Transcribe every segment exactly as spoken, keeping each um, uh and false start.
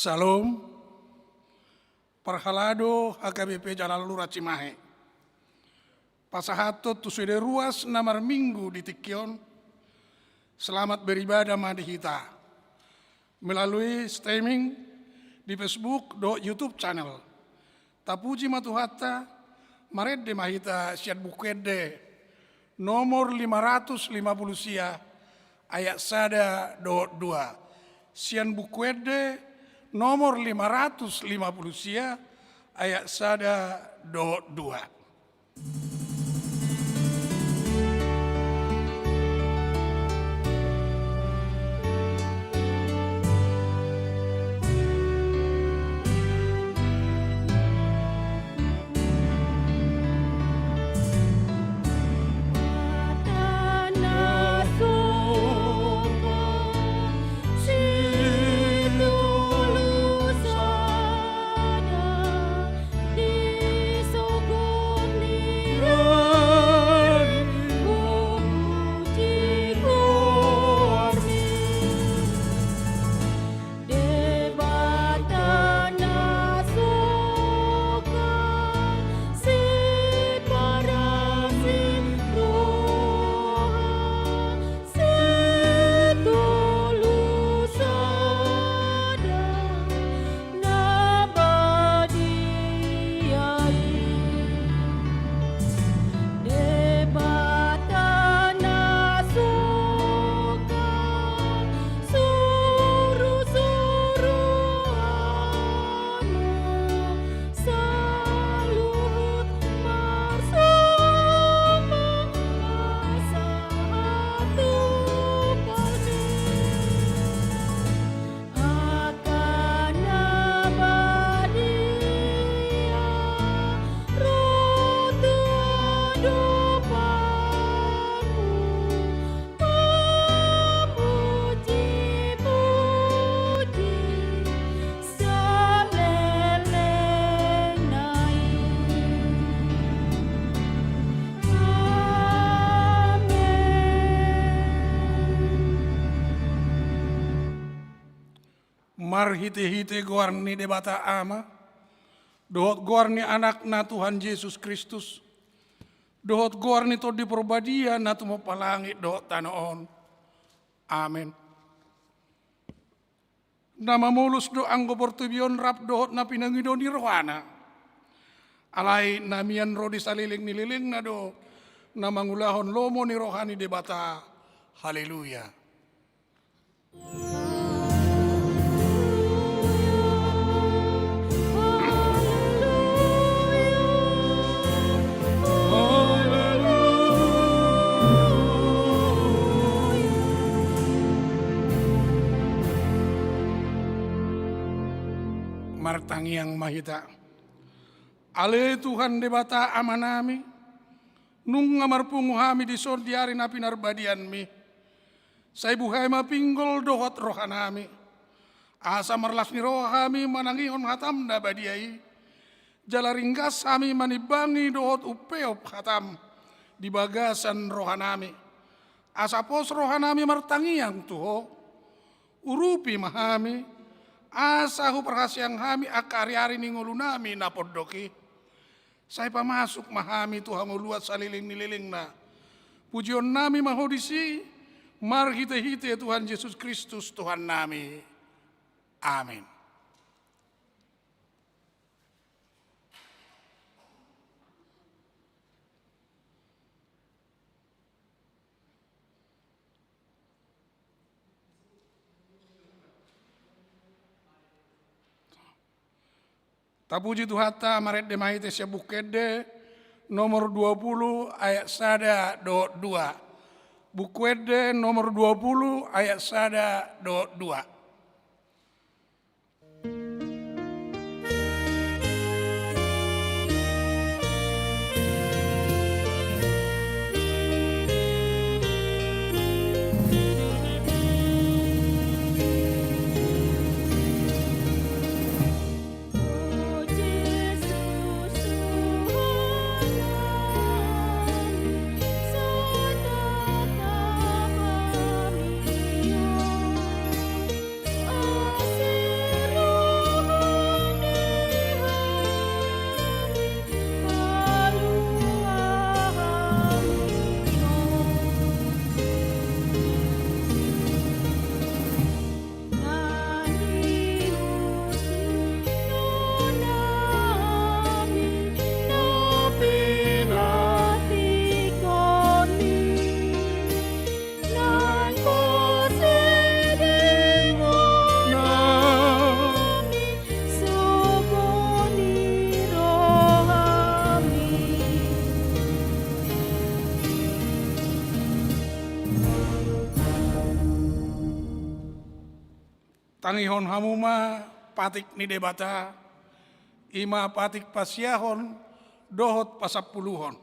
Syalom. Parhalado H K B P Jalalluran Cimahi. Pasahathon tu sude ruas na marminggu di tingki on, selamat beribadah ma di hita melalui streaming di Facebook dohot YouTube channel. Tapuji ma Tuhanta, marende ma hita sian Buku Ende nomor lima ratus lima puluh sia, ayat sada dohot dua. Sian Buku Ende nomor lima ratus lima puluh sia, ayat sada dohot dua. Marhitehite goar ni Debata Ama, dohot goar ni Anakna Tuhan Jesus Kristus, dohot goar ni Tondi Porbadia na tumompa langit dohot tano on. Amen. Na mamolus do anggo portibi on rap dohot na pinangido ni rohana. Alai na mian ro di saleleng ni lelengna do na mangulahon lomo ni roha ni Debata. Haleluya. Martangiang ma hita. Ale Tuhan Debata Amanami, nunga marpungu hami dison di ari na pinarbadianmi. Sai buhai ma pinggol dohot rohanami, asa marlas ni roha hami manangihon hatam na badia i, jala ringgas hami manimbangi dohot umpeop hatam di bagasan rohanami. Asa pos rohanami martangiang tu Ho, urupi ma hami, asa huparhaseang hami angka ariari ni ngolunami na pondok i. Sai pamasuk ma hami tu hangoluan saleleng ni lelengna. Pujionnami ma Ho disi, marhitehite Tuhan Jesus Kristus Tuhannami. Amen. Tapuji Tuhanta, marende ma hita sian Buku Ende nomor dua puluh ayat sada dohot dua. Buku Ende nomor dua puluh ayat sada dohot dua. Tangihon hamu ma patik ni Debata, i ma patik pasiahon dohot pasampuluhon.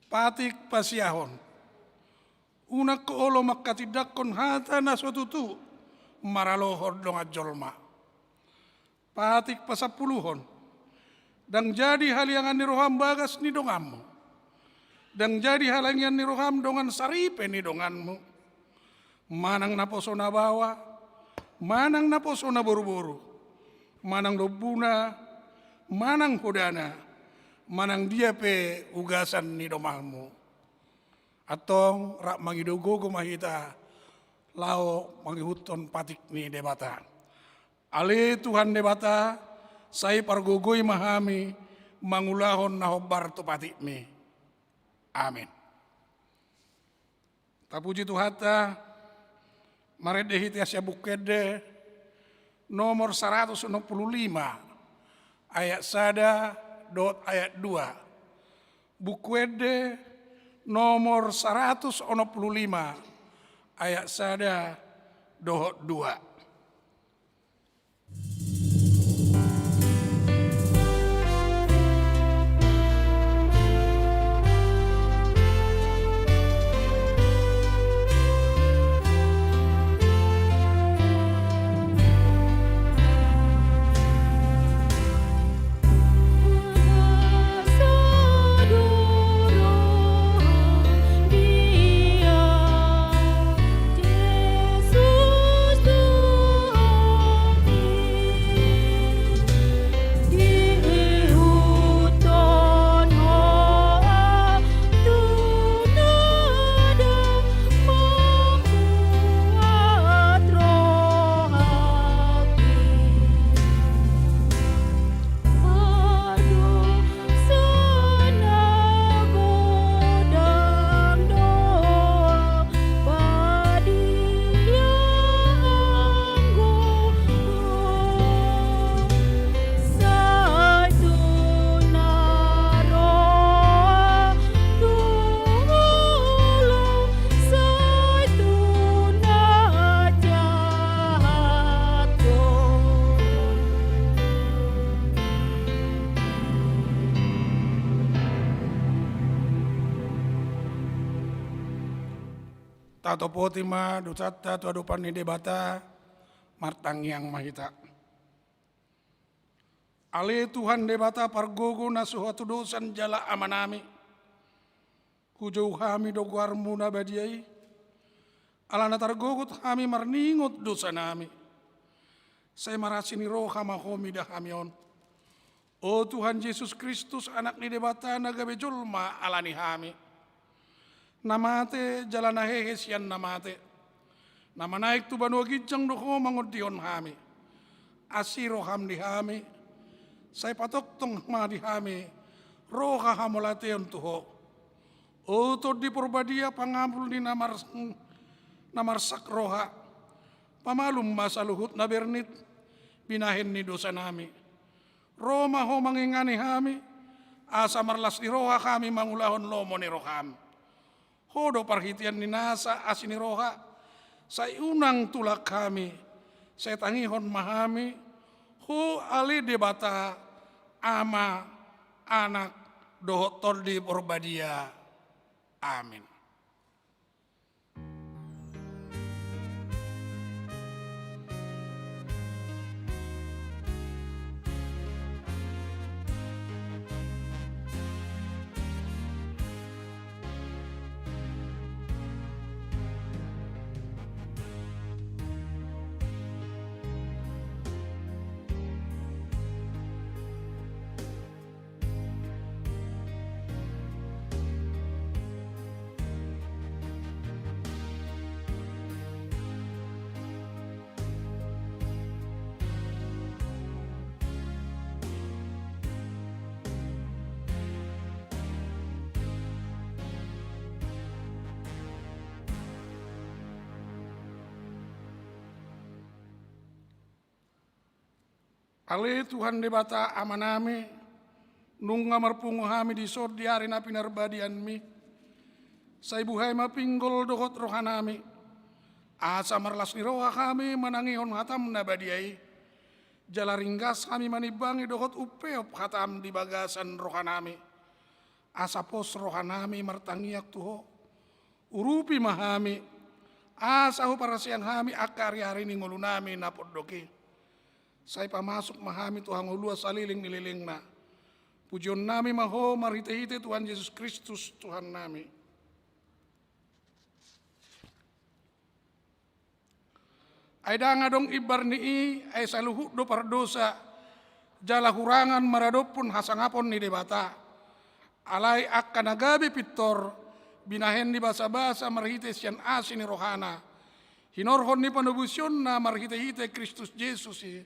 Patik pasiahon. Unang ho olo manghatindanghon hata na so tutu maralohon dongan jolma. Patik pasampuluhon. Ndang jadi haliangan ni roham bagas ni donganmu. Ndang jadi haliangan ni roham dongan saripe ni donganmu. Manang naposo na baoa, manang naposo na boruboru, manang lombuna, manang hodana, manang dia pe ugasan ni donganmu. Antong rap mangido gogo ma hita laho mangihuthon patik ni Debata. Ale Tuhan Debata, sai pargogoi ma hami mangulahon na hombar tu patikmi. Amin. Tapuji Tuhanta, marende hita sian Buku Ende nomor saratus onom pulu lima, ayat sada dohot ayat dua. Buku Ende nomor saratus onom pulu lima, ayat sada dohot dua. Tatopoti ma dosanta tu adopan ni Debata, martangiang ma hita. Ale Tuhan Debata pargogo na so hatudosan jala Amanami, hujou hami do goarmu na badia i, ala na targogot hami marningot dosanami. Sai marasi ni roha ma Ho mida hami on. O Tuhan Jesus Kristus, Anak ni Debata na gabe jolma ala ni hami, na mate jala na hehe sian na mate, na manaek tu banua ginjang do Ho mangondihon hami. Asi roham di hami, sai patongtong ma di hami roha hamauliateon tu Ho. O Tondi Porbadia, pangambul ni na mar-, na marsak roha, pamalum ma saluhut na bernit binahen ni dosanami. Ro ma Ho mangingani hami, asa marlas ni roha hami mangulahon lomo ni roham. Ho do parhitean ni nasa asi ni roha, sai unang tulak hami, sai tangihon ma hami Ho ale Debata, Ama, Anak, dohot Tondi Porbadia. Amin. Ale Tuhan Debata Amanami, nunga marpungu hami dison di ari na pinarbadianmi, sai buhai ma pinggol dohot rohanami, Asa marlas ni roha hami manangihon hatam na badia i, jala ringgas hami manimbangi dohot umpeop hatam di bagasan rohanami. Asa pos rohanami martangiang tu Ho. Urupi ma hami, asa huparsian hami angka ari-ari ni ngolunami na pondok i. Sai pamasuk ma hami tu hangoluan saleleng ni lelengna. Pujionnami ma Ho marhite-hite Tuhan Jesus Kristus Tuhannami. Ai ndang adong imbar ni i, ai saluhut do pardosa, jala hurangan maradophon hasangapon ni Debata. Alai angka na gabe pintor, binahen ni basa-basa marhite sian asi ni rohana, hinorhon ni panobusonna marhite-hite Kristus Jesus i,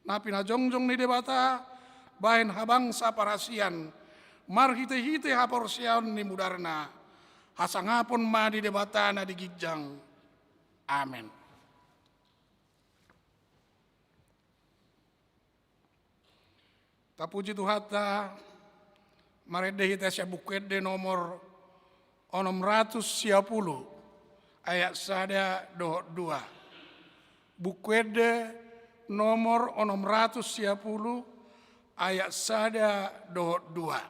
na pinajongjong ni Debata, bahen habangsa parasian, marhite-hite haporseaon ni mudarna, hasangapon ma di Debata na di ginjang. Amen. Tapuji Tuhanta, marende hita sian Buku Ende nomor onom ratus sia pulu, ayat sada dohot dua. Buku Ende nomor onom ratus sia pulu, ayat sada dohot dua.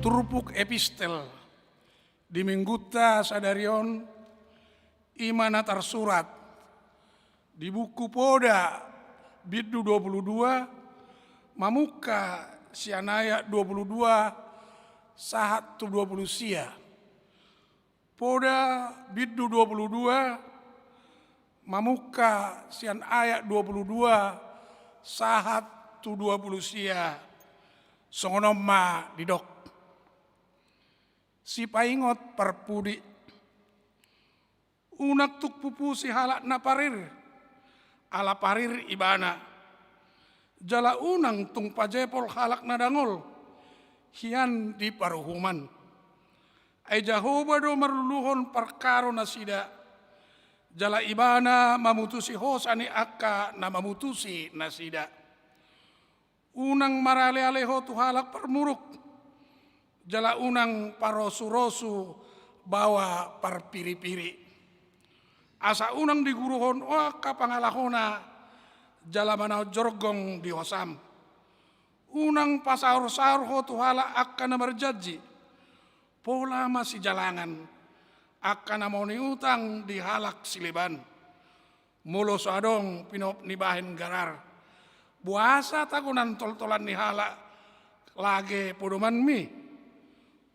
Turpuk epistel di minggunta sadari on, i ma na tarsurat di buku Poda bindu dua pulu dua, mamungka sian ayat dua pulu dua sahat tu dua pulu sia. Poda bindu dua pulu dua, mamungka sian ayat dua pulu dua sahat tu dua pulu sia. Songon on ma didok. Sipaingot parpudi. Unang tung pupusi halak na parir, ala parir ibana. Jala unang tung pajepol halak na dangol, hian di paruhuman. Ai Jahowa do marluluhon parkaro nasida, jala ibana mamutusi hosa ni angka na mamutusi nasida. Unang marale-ale ho tu halak parmuruk, jala unang parosu-rosu baoa parpiri-piri. Asa unang diguruhon ho angka pangalahona, jala manaon jorgong di hosam. Unang pasaor-saor ho tu halak angka na marjanji, pola masijalangan, angka na moni utang di halak sileban. Molo so adong pinop ni bahen garar, boasa tagonan toltolan ni halak lage podomanmi?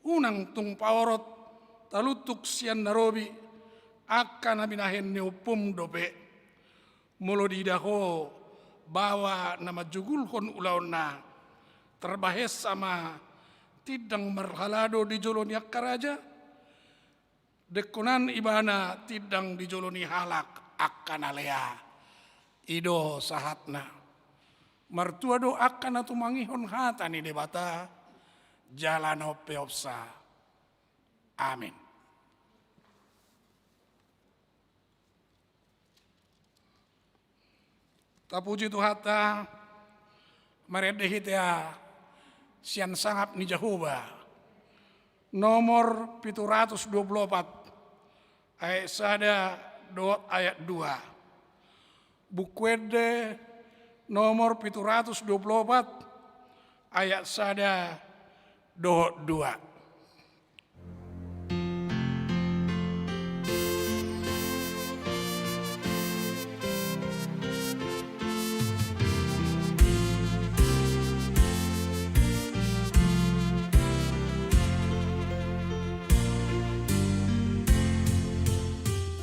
Unang tung paorot taluntuk sian na robi, angka na binahen ni ompum dope. Molo diida ho baoa na manjugulhon ulaonna, tarbahensa ma tindang marhalado di jolo ni angka raja. Dengkonan ibana tindang di jolo ni halak angka na lea. I do sahatna. Martua do angka na tumangihon hata ni Debata, jala na umpeopsa. Amen. Tapuji Tuhanta, Marende hita sian sangap ni Jahowa, nomor pitu ratus dua pulu opat, ayat sada dohot ayat dua. Buku Ende nomor pitu ratus dua pulu opat, ayat sada dohot dua.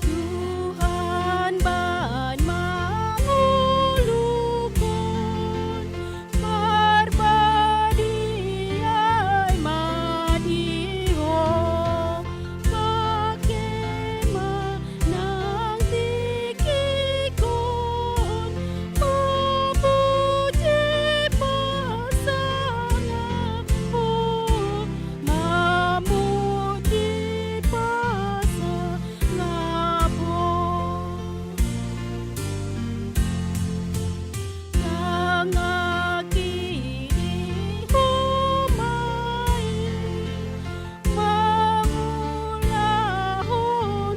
Tuhan, bahen mangoluhon, parbadia i ma di Ho, pangke ma nang tingkingkon, mamuji pasangapon, mamuji pasangapon. Nang aki di Ho ma i, mangulahon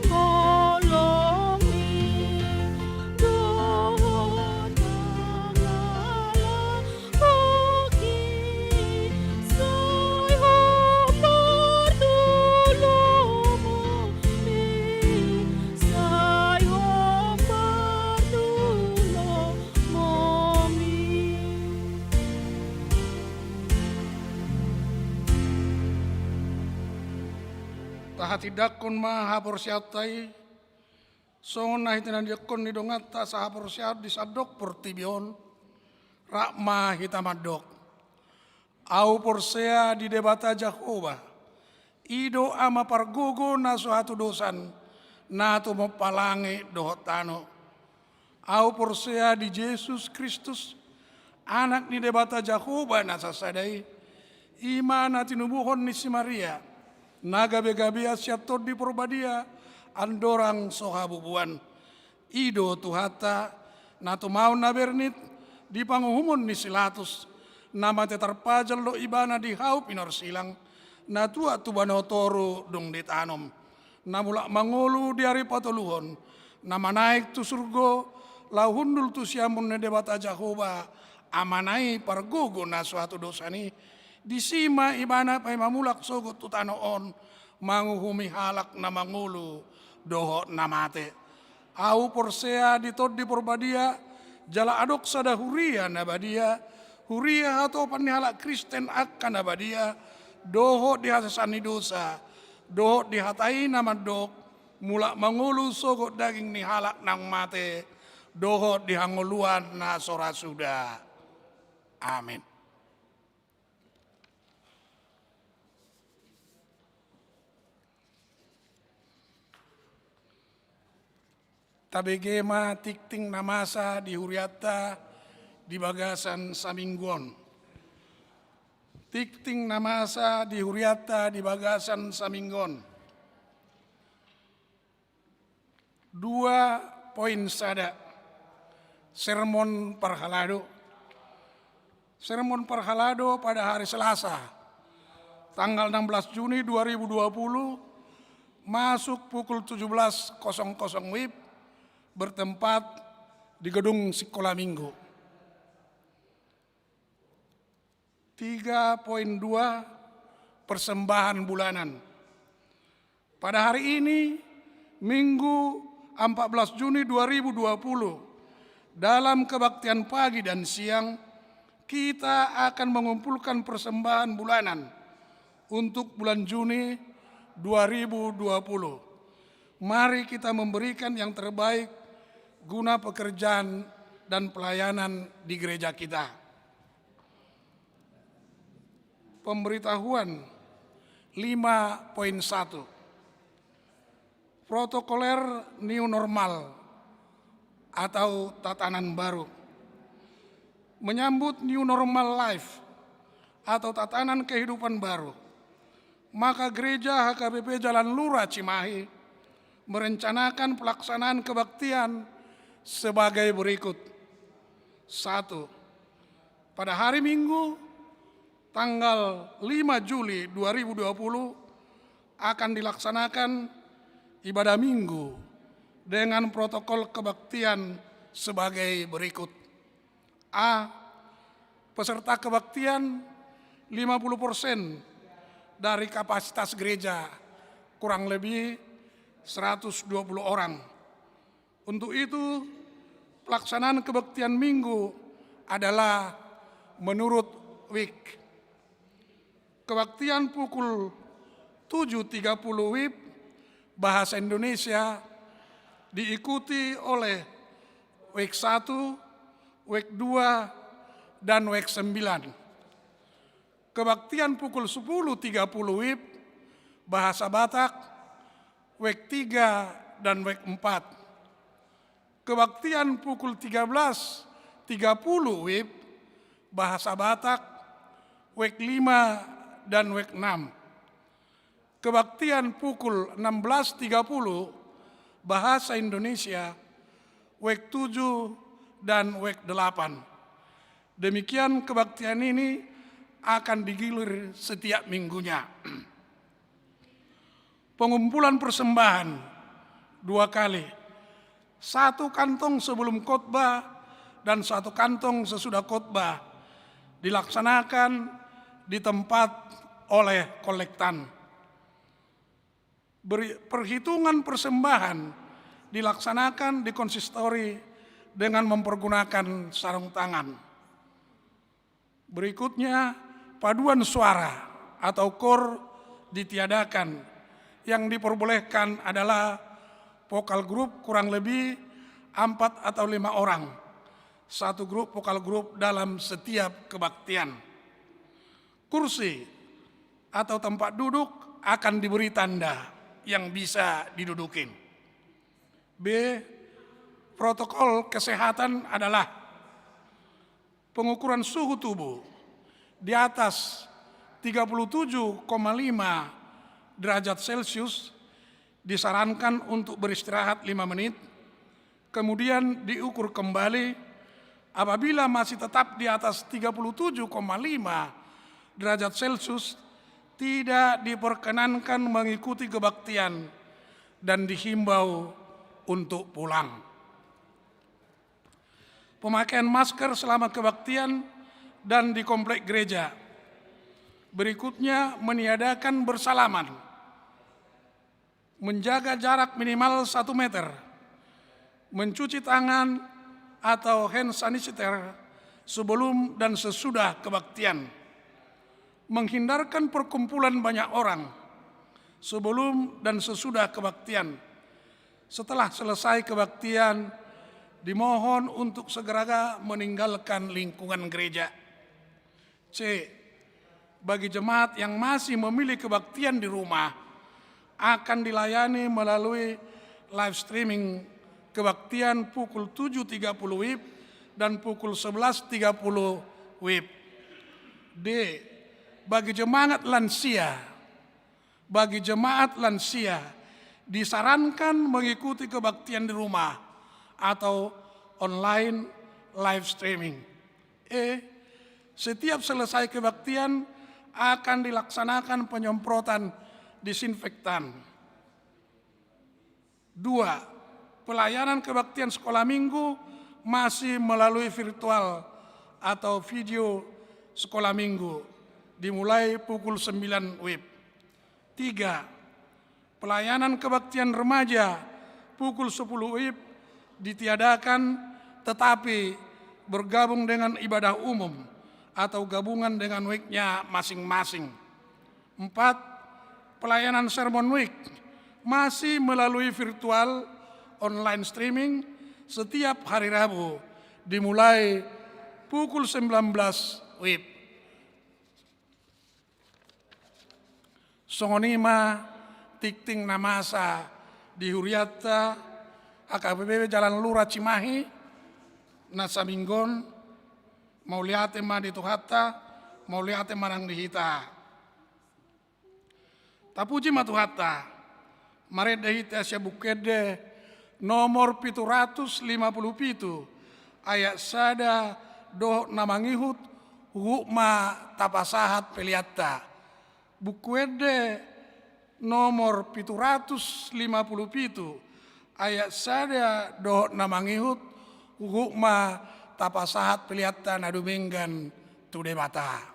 holong i, dohot pangalahon i, sai hombar tu lomo i, sai hombar tu lomo i. Tahatindangkon ma haporseaonta i, songon na hitinandiangkon ni donganta sahaporseaon di sandok portibi on, rap ma hita mandok. Ahu porsea di Debata Jahowa, i do Ama pargogo na so hatudosan, na tumompa langit dohot tano. Ahu porsea di Jesus Kristus, Anak ni Debata Jahowa na sasada i, i ma na tinubuhon ni si Maria, na gabegabean sian Tondi Porbadia, andorang so habubuan. I do Tuhanta, na tumaon na bernit di panguhumon ni si Latus, na mate tarpajal do Ibana di hau pinorsilang, na tuat tu banua toru dung ditanom, na mulak mangolu di ari patoluhon, na manaek tu surgo, laho hundul tu siamun ni Debata Jahowa, Amana i pargogo na so hatudosan i, disi ma Ibana paima mulak sogot tu tano on, manguhumi halak na mangolu dohot na mate. Ahu porsea di Tondi Porbadia, jala adong sada huria na badia, huria hatopan ni halak Kristen angka na badia, dohot di hasesaan ni dosa, dohot di hata i na mandok, mulak mangolu sogot daging ni halak naung mate, dohot di hangoluan na so ra suda. Amin. Tabege ma tingting na masa di hurianta di bagasan saminggu on. Tingting na masa di hurianta di bagasan saminggu on. Dua poin sada. Sermon parhalado. Sermon parhalado pada hari Selasa, tanggal enam belas Juni dua ribu dua puluh, masuk pukul tujuh belas kosong kosong W I B, bertempat di gedung Sikola Minggu. Tiga poin dua, persembahan bulanan. Pada hari ini, Minggu, empat belas Juni dua ribu dua puluh, dalam kebaktian pagi dan siang, kita akan mengumpulkan persembahan bulanan untuk bulan Juni dua ribu dua puluh. Mari kita memberikan yang terbaik guna pekerjaan dan pelayanan di gereja kita. Pemberitahuan lima poin satu. Protokoler new normal atau tatanan baru. Menyambut new normal life atau tatanan kehidupan baru, maka Gereja H K B P Jalan Lura Cimahi merencanakan pelaksanaan kebaktian sebagai berikut. Satu, Pada hari Minggu, tanggal lima Juli dua ribu dua puluh, akan dilaksanakan ibadah Minggu dengan protokol kebaktian sebagai berikut. A. Peserta kebaktian lima puluh persen dari kapasitas gereja, kurang lebih seratus dua puluh orang. Untuk itu, pelaksanaan kebaktian Minggu adalah menurut week. Kebaktian pukul tujuh tiga puluh WIB bahasa Indonesia diikuti oleh week satu, week dua, dan week sembilan. Kebaktian pukul sepuluh tiga puluh WIB bahasa Batak, week tiga dan week empat. Kebaktian pukul tiga belas tiga puluh WIB bahasa Batak, week lima dan week enam. Kebaktian pukul enam belas tiga puluh bahasa Indonesia, week tujuh dan week delapan. Demikian kebaktian ini akan digilir setiap minggunya. Pengumpulan persembahan dua kali, satu kantong sebelum khotbah dan satu kantong sesudah khotbah, dilaksanakan di tempat oleh kolektan. Beri-, perhitungan persembahan dilaksanakan di konsistori dengan mempergunakan sarung tangan. Berikutnya, paduan suara atau kor ditiadakan. Yang diperbolehkan adalah vokal grup kurang lebih empat atau lima orang. Satu grup vokal grup dalam setiap kebaktian. Kursi atau tempat duduk akan diberi tanda yang bisa didudukin. B. Protokol kesehatan adalah pengukuran suhu tubuh di atas tiga puluh tujuh koma lima derajat Celcius, disarankan untuk beristirahat lima menit, kemudian diukur kembali. Apabila masih tetap di atas tiga puluh tujuh koma lima derajat Celcius, tidak diperkenankan mengikuti kebaktian dan dihimbau untuk pulang. Pemakaian masker selama kebaktian dan di komplek gereja. Berikutnya, meniadakan bersalaman. Menjaga jarak minimal satu meter. Mencuci tangan atau hand sanitizer sebelum dan sesudah kebaktian. Menghindarkan perkumpulan banyak orang sebelum dan sesudah kebaktian. Setelah selesai kebaktian, dimohon untuk segera meninggalkan lingkungan gereja. C. Bagi jemaat yang masih memilih kebaktian di rumah, akan dilayani melalui live streaming kebaktian pukul tujuh tiga puluh WIB dan pukul sebelas tiga puluh WIB. D. Bagi jemaat lansia, bagi jemaat lansia disarankan mengikuti kebaktian di rumah atau online live streaming. E. Setiap selesai kebaktian akan dilaksanakan penyemprotan disinfektan. Dua, pelayanan kebaktian sekolah minggu masih melalui virtual atau video sekolah minggu, dimulai pukul sembilan WIB. Tiga, pelayanan kebaktian remaja pukul sepuluh WIB ditiadakan, tetapi bergabung dengan ibadah umum atau gabungan dengan WIB-nya masing-masing. Empat, pelayanan Sermon Week masih melalui virtual online streaming setiap hari Rabu, dimulai pukul sembilan belas WIB. Songon i ma tingting na masa di hurianta H K B P Jalan Lura Cimahi, na saminggu on. Mauliate ma di Tuhanta, mauliate ma nang di hita. Tapuji ma Tuhanta, marende hita sian Buku Ende nomor pitu ratus lima puluh pitu, ayat sada dohot na mangihut Huhut ma tapasahat peleanta. Buku Ende nomor pitu ratus lima puluh pitu, ayat sada dohot na mangihut, huhut ma tapasahat peleanta na dumenggan tu Debata.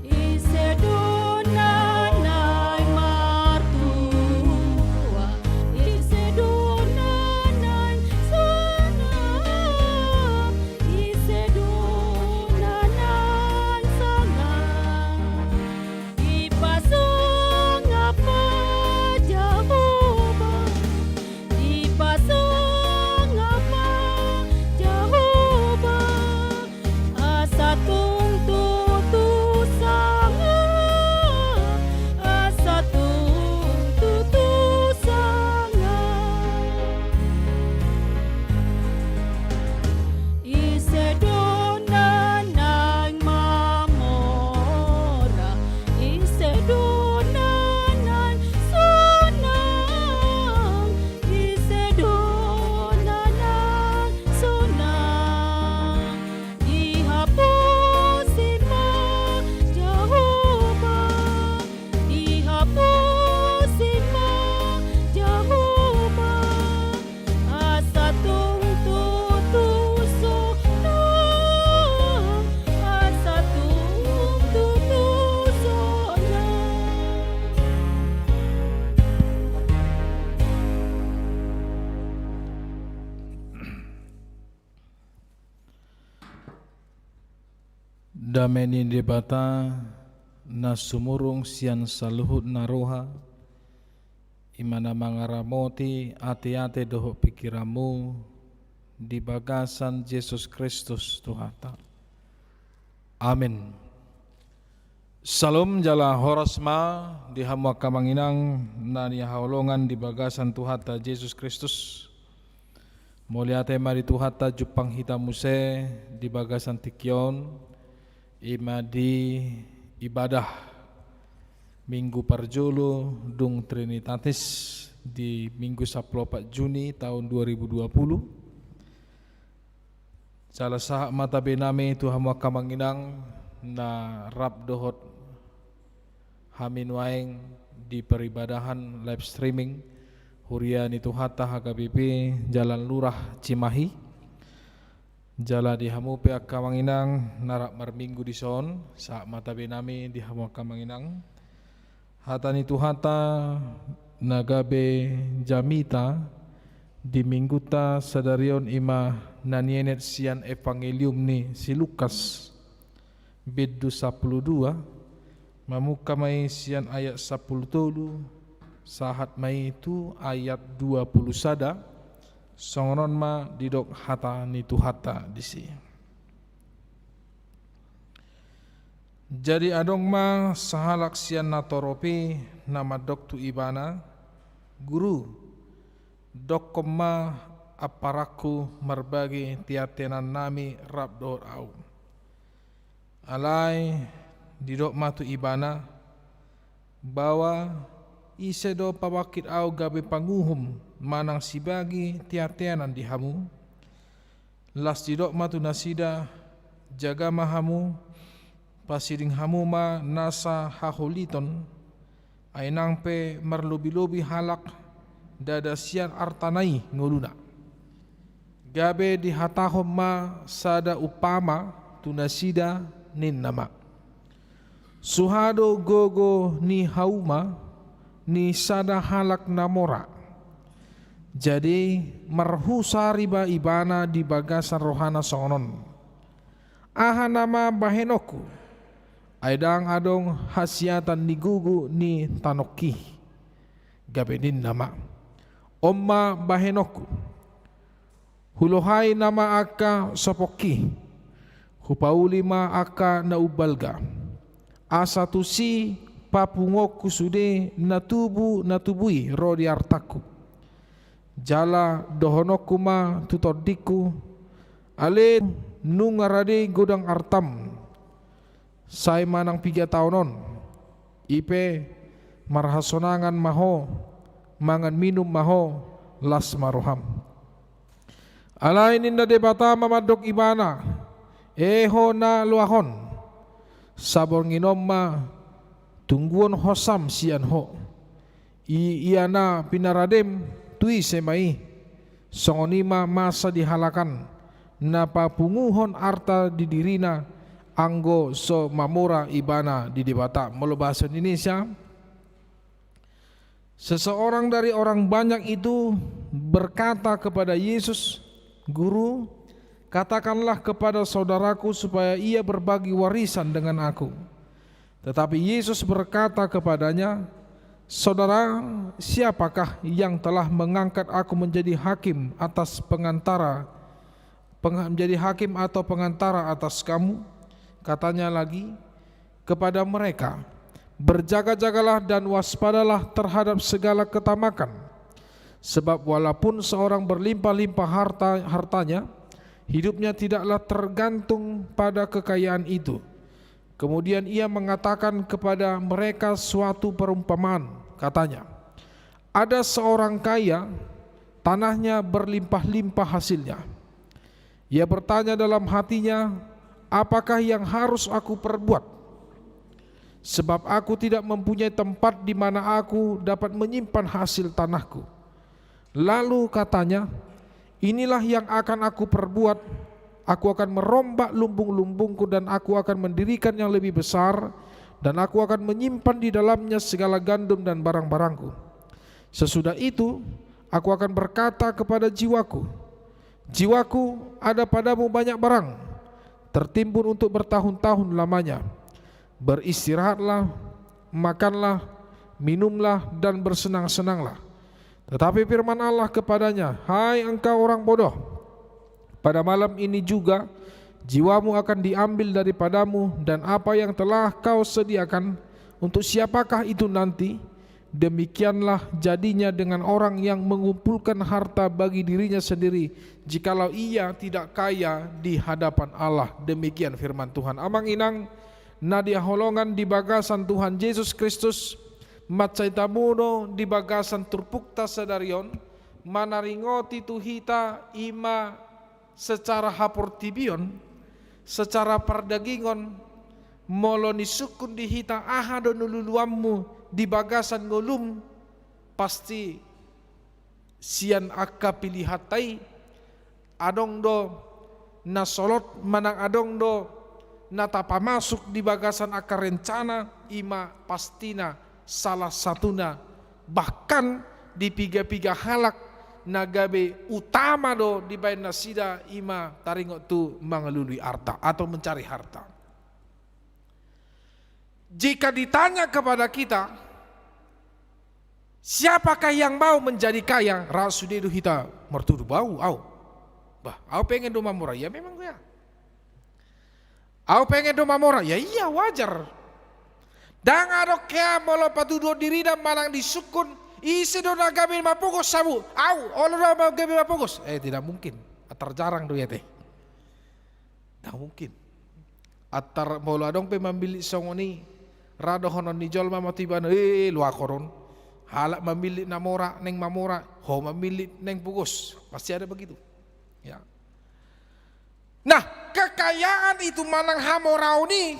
Ise do na naeng martua, ise do na naeng sonang, ise do na naeng sonang. Dipasangap ma Jahowa, dipasangap ma Jahowa, asa tung tutu sangap, asa tung tutu sangap. Ise do na naeng mamora, ise do na naeng sonang, ise do na naeng sonang. Dihaposi ma Jahowa, dihaposi ma Jahowa, asa tung tutu sonang, asa tung tutu sonang. Dame ni Debata na sumurung sian saluhut na roha, i ma na mangaramoti ateate dohot pingkiranmu di bagasan Jesus Kristus Tuhanta. Amen. Syalom, jala horas ma di hamu angka amang inang na nihaholongan di bagasan Tuhanta Jesus Kristus. Mauliate ma di Tuhanta, jumpang hita muse di bagasan tingki on, i ma di ibadah Minggu parjolo dung Trinitatis di Minggu sampulu opat Juni taon dua ribu dua puluh. Jala sahat ma tabe nami tu hamu angka amang inang na rap dohot hami nuaeng di peribadahan live streaming Huria ni Tuhanta H K B P Jalan Lurah Cimahi. Jala di hamu pe angka amang inang na rap marminggu dison, sahat ma tabe nami di hamu angka amang inang. Hata ni Tuhanta na gabe jamita di minggunta sadari on i ma na nienet sian Evangelium ni si Lukas, bindu sampulu dua, mamungka ma i sian ayat sampulu tolu, sahat ma i tu ayat dua pulu sada, songon on ma didok hata ni Tuhanta disi. Jadi adong ma sahalak sian natorop i na mandok tu Ibana, "Guru, dokkon ma amparanku marbagi teanteanannami rap dohot ahu." Alai didok ma tu Ibana, "Baoa, ise do pabangkit ahu gabe panguhum manang sibagi teanteanan di hamu?" Laos didok ma tu nasida, "Jaga ma hamu, pasiding hamu ma nasa haholiton, ai nang pe marlobilobi halak ndada sian artana i ngoluna." Gabe dihatahon ma sada umpama tu nasida, ninna ma, "Suha do gogo ni hauma ni sada halak na mora. Jadi marhusari ma ibana di bagasan rohana songon on: Aha nama bahenonku, ai ndang adong hasiatan ni gogo ni tanongki?" Gabe ninna ma, "On ma bahenonku: Hulohai nama angka sopongki, hupauli ma angka na umbalga, asa tusi papunguonku sude na tubu na tubu i ro di artangku. Jala dohononku ma tu tondingku: Ale, nunga rade godang artam, Sai manang piga taon on, i pe marhasonangan ma ho, mangan minum ma ho, las ma roham. Alai ninna Debata ma mandok ibana: E ho na loak on, saborngin on ma tungguon hosam sian ho. I, ia na pinaradem, tu ise ma i? Songon i ma masa di halak an, na papunguhon arta di dirina, anggo so mamora ibana di Debata. Molo bahasa Indonesia, seseorang dari orang banyak itu berkata kepada Yesus, "Guru, katakanlah kepada saudaraku supaya ia berbagi warisan dengan aku." Tetapi Yesus berkata kepadanya, "Saudara, siapakah yang telah mengangkat aku menjadi hakim atas pengantara, peng-, menjadi hakim atau pengantara atas kamu?" Katanya lagi kepada mereka, "Berjaga-jagalah dan waspadalah terhadap segala ketamakan. Sebab walaupun seorang berlimpah-limpah harta, hartanya, hidupnya tidaklah tergantung pada kekayaan itu." Kemudian ia mengatakan kepada mereka suatu perumpamaan, katanya, "Ada seorang kaya, tanahnya berlimpah-limpah hasilnya. Ia bertanya dalam hatinya, 'Apakah yang harus aku perbuat? Sebab aku tidak mempunyai tempat di mana aku dapat menyimpan hasil tanahku.' Lalu katanya, 'Inilah yang akan aku perbuat, aku akan merombak lumbung-lumbungku dan aku akan mendirikan yang lebih besar, dan aku akan menyimpan di dalamnya segala gandum dan barang-barangku. Sesudah itu, aku akan berkata kepada jiwaku, 'Jiwaku, ada padamu banyak barang, tertimbun untuk bertahun-tahun lamanya. Beristirahatlah, makanlah, minumlah, dan bersenang-senanglah.' Tetapi firman Allah kepadanya, 'Hai engkau orang bodoh, pada malam ini juga jiwamu akan diambil daripadamu, dan apa yang telah kau sediakan, untuk siapakah itu nanti?' Demikianlah jadinya dengan orang yang mengumpulkan harta bagi dirinya sendiri, jikalau ia tidak kaya di hadapan Allah." Demikian firman Tuhan. Amang inang na hinaholongan di bagasan Tuhan Jesus Kristus, mansai tabo do di bagasan turpukta sadari on, manaringoti tu hita i ma secara haportibion, secara pardagingon, molo nisungkun di hita aha do niluluanmu di bagasan ngolum, pasti sian angka pilihanta i, adong do na solot manang adong do na tapamasuk di bagasan angka rencana, i ma pastina salah satuna, bahkan di piga-piga halak na gabe utama do dibaen nasida, i ma taringot tu mangalului arta atau mencari harta. Jika ditanya kepada kita, "Siapakah yang mau menjadi kaya?" Ra sude do hita martudu, "Au, au. Bah, au pengen do mamora." Ia memang ia. "Au pengen do mamora." Ia, ia, wajar. Ndang adong hea molo patuduhon dirina manang disungkun, "Ise do na gabe mapogos hamu?" "Au, olo do au gabe mapogos." Eh, tidak mungkin. Antar jarang do i ate. Ndang mungkin. Antar molo adong pe mamillit songon i, ra dohonon ni jolma ma tu ibana, "Eh, loak on. Halak mamillit na mora, naeng mamora, ho mamillit naeng pogos." Pasti ada begitu. Ya. Nah, kekayaan itu manang hamoraon i,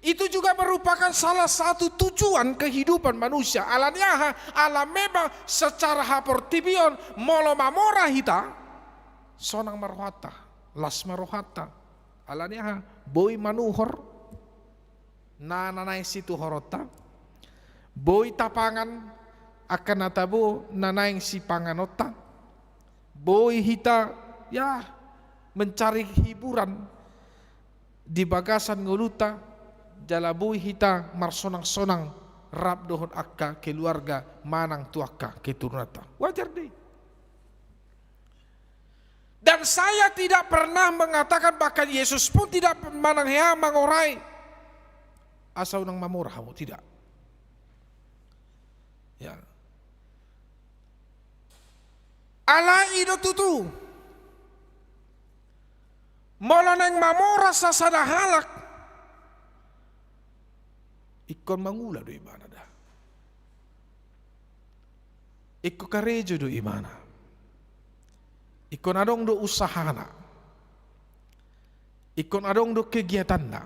itu juga merupakan salah satu tujuan kehidupan manusia. Ala ni aha? Ala memang secara haportibion, molo mamora hita, sonang ma rohanta, las ma rohanta. Ala ni aha? Boi manuhor na, na naeng situhoronta. Boi tapangan angka na tabo na naeng sipanganonta. Boi hita, ya, mencari hiburan di bagasan ngolunta, jala boi hita marsonang-sonang rap dohot angka keluarga manang tu angka keturunanta. Wajar do i. Dan saya tidak pernah mengatakan, bahkan Yesus pun tidak manang hea mangorai asa unang mamora hamu, tidak. Ya. Alai i do tutu, molo naeng mamora sasada halak, ingkon mangula do ibana da. Ingkon karejo do ibana. Ingkon adong do usahana. Ingkon adong do kegiatanna.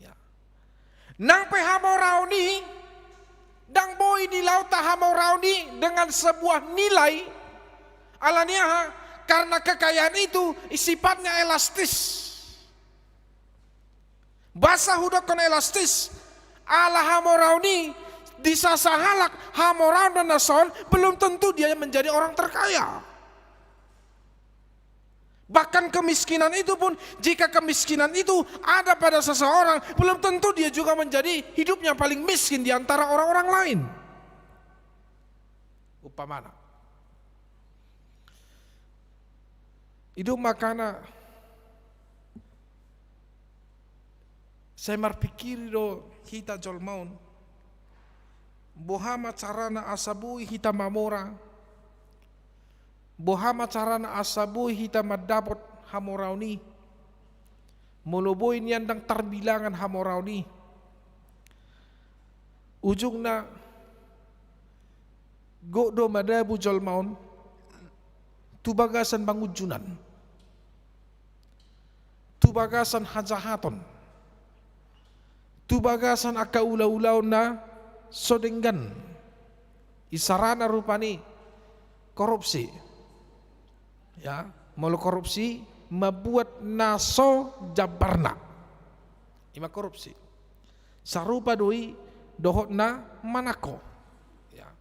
Ya. Nang pe hamoraon i, ndang boi dilaota hamoraon i dengan sebuah nilai. Alani aha? Karena kekayaan itu sifatnya elastis. Boasa hudokkon elastis? Ala hamoraon i, di sasahalak hamoraon na son, belum tentu dia menjadi orang terkaya. Bahkan kemiskinan itu pun, jika kemiskinan itu ada pada seseorang, belum tentu dia juga menjadi hidupnya paling miskin di antara orang-orang lain. Umpamana. I do makana sai marpikiri do hita jolma on, boha ma carana asa boi hita mamora, boha ma carana asa boi hita mandapot hamoraon i, molo boi nian ndang tarbilangan hamoraon i. Ujungna, gok do madabu jolma on tu bagasan pangunjunan, tu bagasan hajahaton, tu bagasan angka ulaulaon na so denggan. Isarana rupani korupsi. Ya, molo korupsi, mambuat na so jambarna. Ima korupsi. Sarupa do i dohot na manangko. Ya.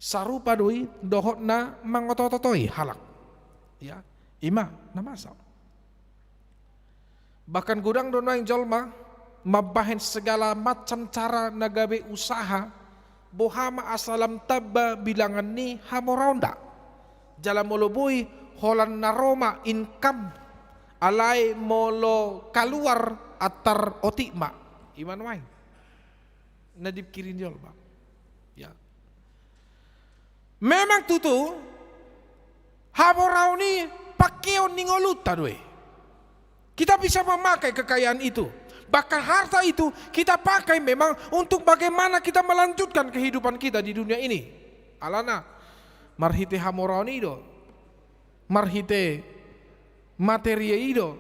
Sarupa do i dohot na mangotootoi halak. Ya. Ima na masa. Bahkan godang do nuaeng jolma mambahen segala macam cara na gabe usaha, boha ma asa lam tamba bilangan ni hamoraonta. Jala molo boi, holan na ro ma income, alai molo kaluar antar otik ma. Ima nuaeng na dipikiri ni jolma. Ya. Memang tutu, hamoraon i pangkeon ni ngolunta do i. Kita bisa memakai kekayaan itu. Bahkan harta itu kita pakai memang untuk bagaimana kita melanjutkan kehidupan kita di dunia ini. Alana, marhite hamoraon i do, marhite materi i do,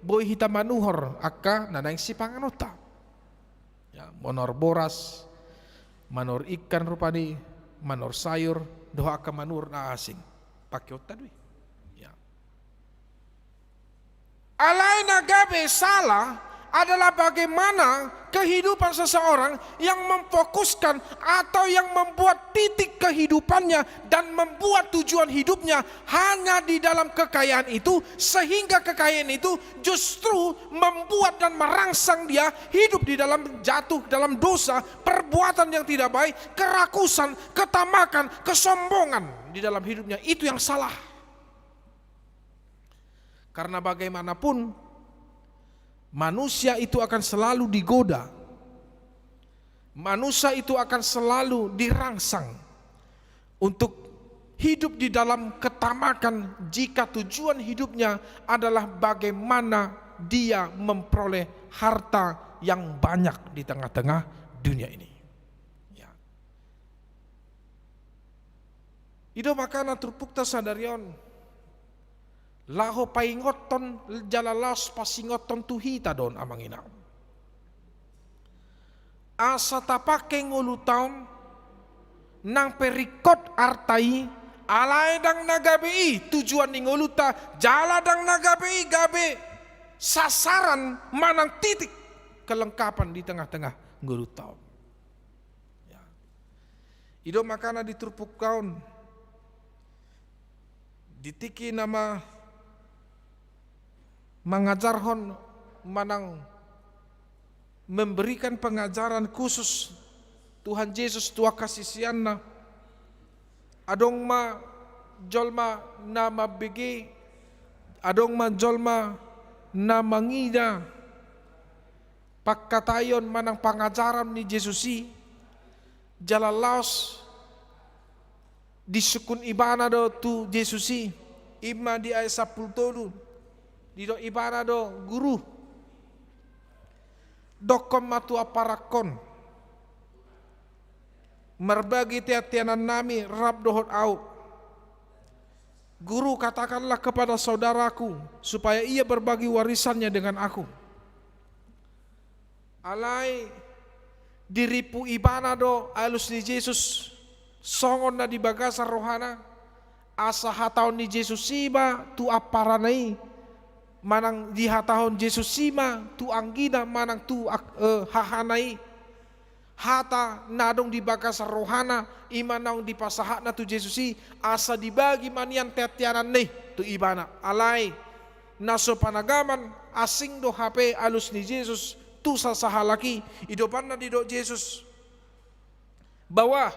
boi hita manuhor angka na naeng sipanganonta. Ya, manuhor boras, manuhor ikan rupani, manuhor sayur, dohot angka manuhor na asing. Pangkeonta do i. Ya. Alai na gabe salah adalah bagaimana kehidupan seseorang yang memfokuskan atau yang membuat titik kehidupannya dan membuat tujuan hidupnya hanya di dalam kekayaan itu, sehingga kekayaan itu justru membuat dan merangsang dia hidup di dalam, jatuh dalam dosa, perbuatan yang tidak baik, kerakusan, ketamakan, kesombongan di dalam hidupnya. Itu yang salah. Karena bagaimanapun, manusia itu akan selalu digoda. Manusia itu akan selalu dirangsang untuk hidup di dalam ketamakan jika tujuan hidupnya adalah bagaimana dia memperoleh harta yang banyak di tengah-tengah dunia ini. Ya. I do makana turpukta sadari on, laho paingothon jala laos pasingothon tu hita do on, amang inang. Asa tapangke ngolunta on, nang pe ringkot arta i, alai ndang na gabe i tujuan ni ngolunta, jala ndang na gabe i gabe sasaran manang titik kelengkapan di tengah-tengah ngolunta on. Ya. I do makana di turpukta on, di tingki na ma-, mangajarhon manang memberikan pengajaran khusus Tuhan Jesus tu angka siseanna, adong ma jolma na mambege, adong ma jolma na mangida pangkataion manang pangajaran ni Jesus i, jala laos disungkun ibana do tu Jesus i, ima di ayat sampulu tolu, didok ibana do, Guru, dokkon ma tu amparangkon, marbagi teanteanannami rap dohot ahu. Guru, katakanlah kepada saudaraku, supaya ia berbagi warisannya dengan aku. Alai dirimpu ibana do alus ni Jesus, songon na di bagasan rohana, asa hataon ni Jesus i ma tu amparana i, manang dihatahon Jesus i ma tu anggina manang tu ak-, eh, hahana i. Hata na adong di bagasan rohana, i ma naung dipasahatna tu Jesus i, asa dibagi ma nian teanteananna i tu ibana. Alai na so panagaman, asing do hape alus ni Jesus tu sasahalak i. Idopanna didok Jesus: Baoa,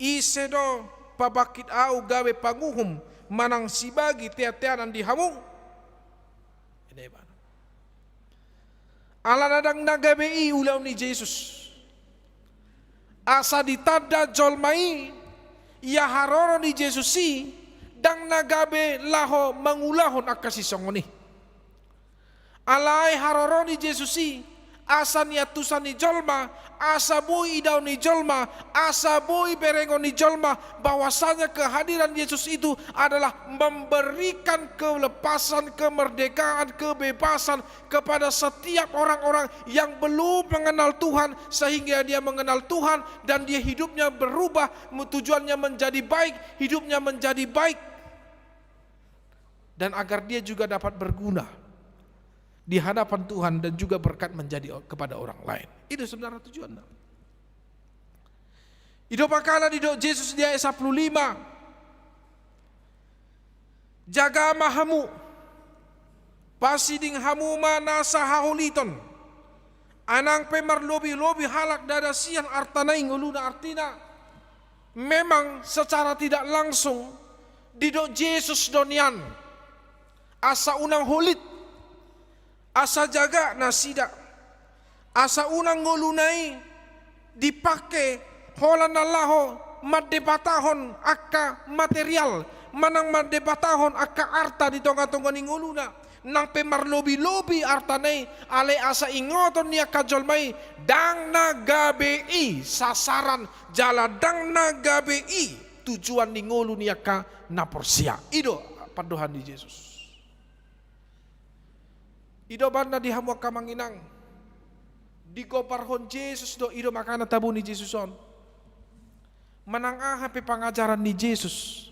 ise do pabangkit ahu gabe panguhum manang sibagi teanteanan di hamu? Alana ndang na gabe i ulaon ni Jesus. Asa ditanda jolma i, ia haroro ni Jesus i, ndang na gabe laho mangulahon angka sisongon i. Alai haroro ni Jesus i, asa niantusan ni jolma, asa boi idaon ni jolma, asa boi berengon ni jolma, bahwasanya kehadiran Yesus itu adalah memberikan kelepasan, kemerdekaan, kebebasan kepada setiap orang-orang yang belum mengenal Tuhan, sehingga dia mengenal Tuhan dan dia hidupnya berubah, tujuannya menjadi baik, hidupnya menjadi baik. Dan agar dia juga dapat berguna di hadapan Tuhan dan juga berkat menjadi o-, kepada orang lain. Itu sebenarnya tujuannya. Ido pakana didok Jesus di ayat sampulu lima: Jaga ma hamu, pasiding hamu ma nasa haholiton, ai nang pe marlobi-lobi halak ndada sian artana i, ngoluna. Artina, memang secara tidak langsung didok Jesus do nian asa unang holit, asa jaga nasida, asa unang ngoluna i dipangke holan na laho mandebatahon angka material, manang mandebatahon angka arta di tonga-tonga ni ngoluna. Nang pe marlobi-lobi artana i, alai asa ingoton ni angka jolma i, ndang na gabe i sasaran jala ndang na gabe i tujuan ni ngolu ni angka na porsea. Ido pandohan ni Jesus. Ido banna di hamu angka amang inang, digombarhon Jesus do, ido makana tabo ni Jesus on. Manang aha pe pangajaran ni Jesus,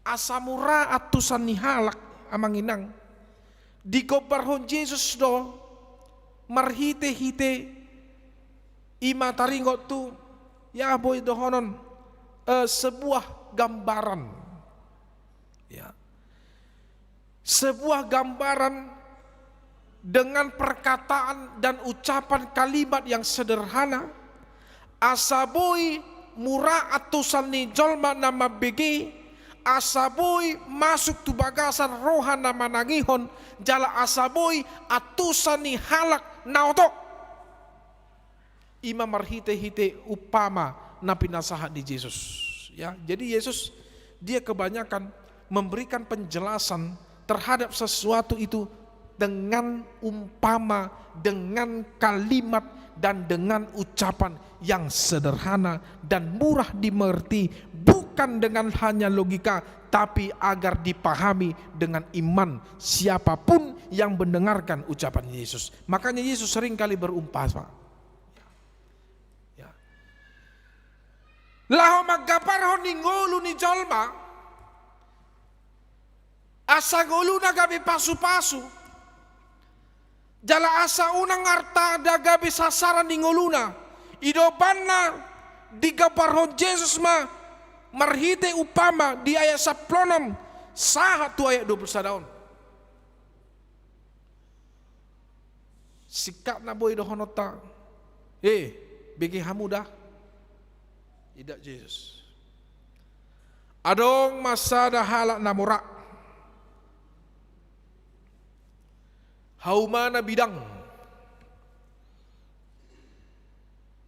asa mura antusan ni halak, amang inang, digombarhon Jesus do marhite-hite i ma taringot tu, ya, boi dohonon, eh, sebuah gambaran. Ya. Sebuah gambaran dengan perkataan dan ucapan kalimat yang sederhana, asa boi mura antusan ni jolma na mambege, asa boi masuk tu bagasan roha na manangihon, jala asa boi antusan ni halak na oto. I ma marhite-hite umpama na pinasahat ni Jesus. Ya, jadi Yesus, dia kebanyakan memberikan penjelasan terhadap sesuatu itu dengan umpama, dengan kalimat, dan dengan ucapan yang sederhana dan murah dimengerti, bukan dengan hanya logika, tapi agar dipahami dengan iman siapapun yang mendengarkan ucapan Yesus. Makanya Yesus seringkali berumpama. Ya. Laho manggambarhon ni ngolu ni jolma, asa ngoluna gabe pasu-pasu, jala asa unang arta na gabe sasaran ni ngoluna. Ido banna digambarhon Jesus ma marhite umpama di ayat sampulu onom sahat tu ayat dua pulu sada on. Singkatna boi dohononta, eh, bege hamu da. Idak Jesus. Adong ma sada halak na mora. Haumana bidang.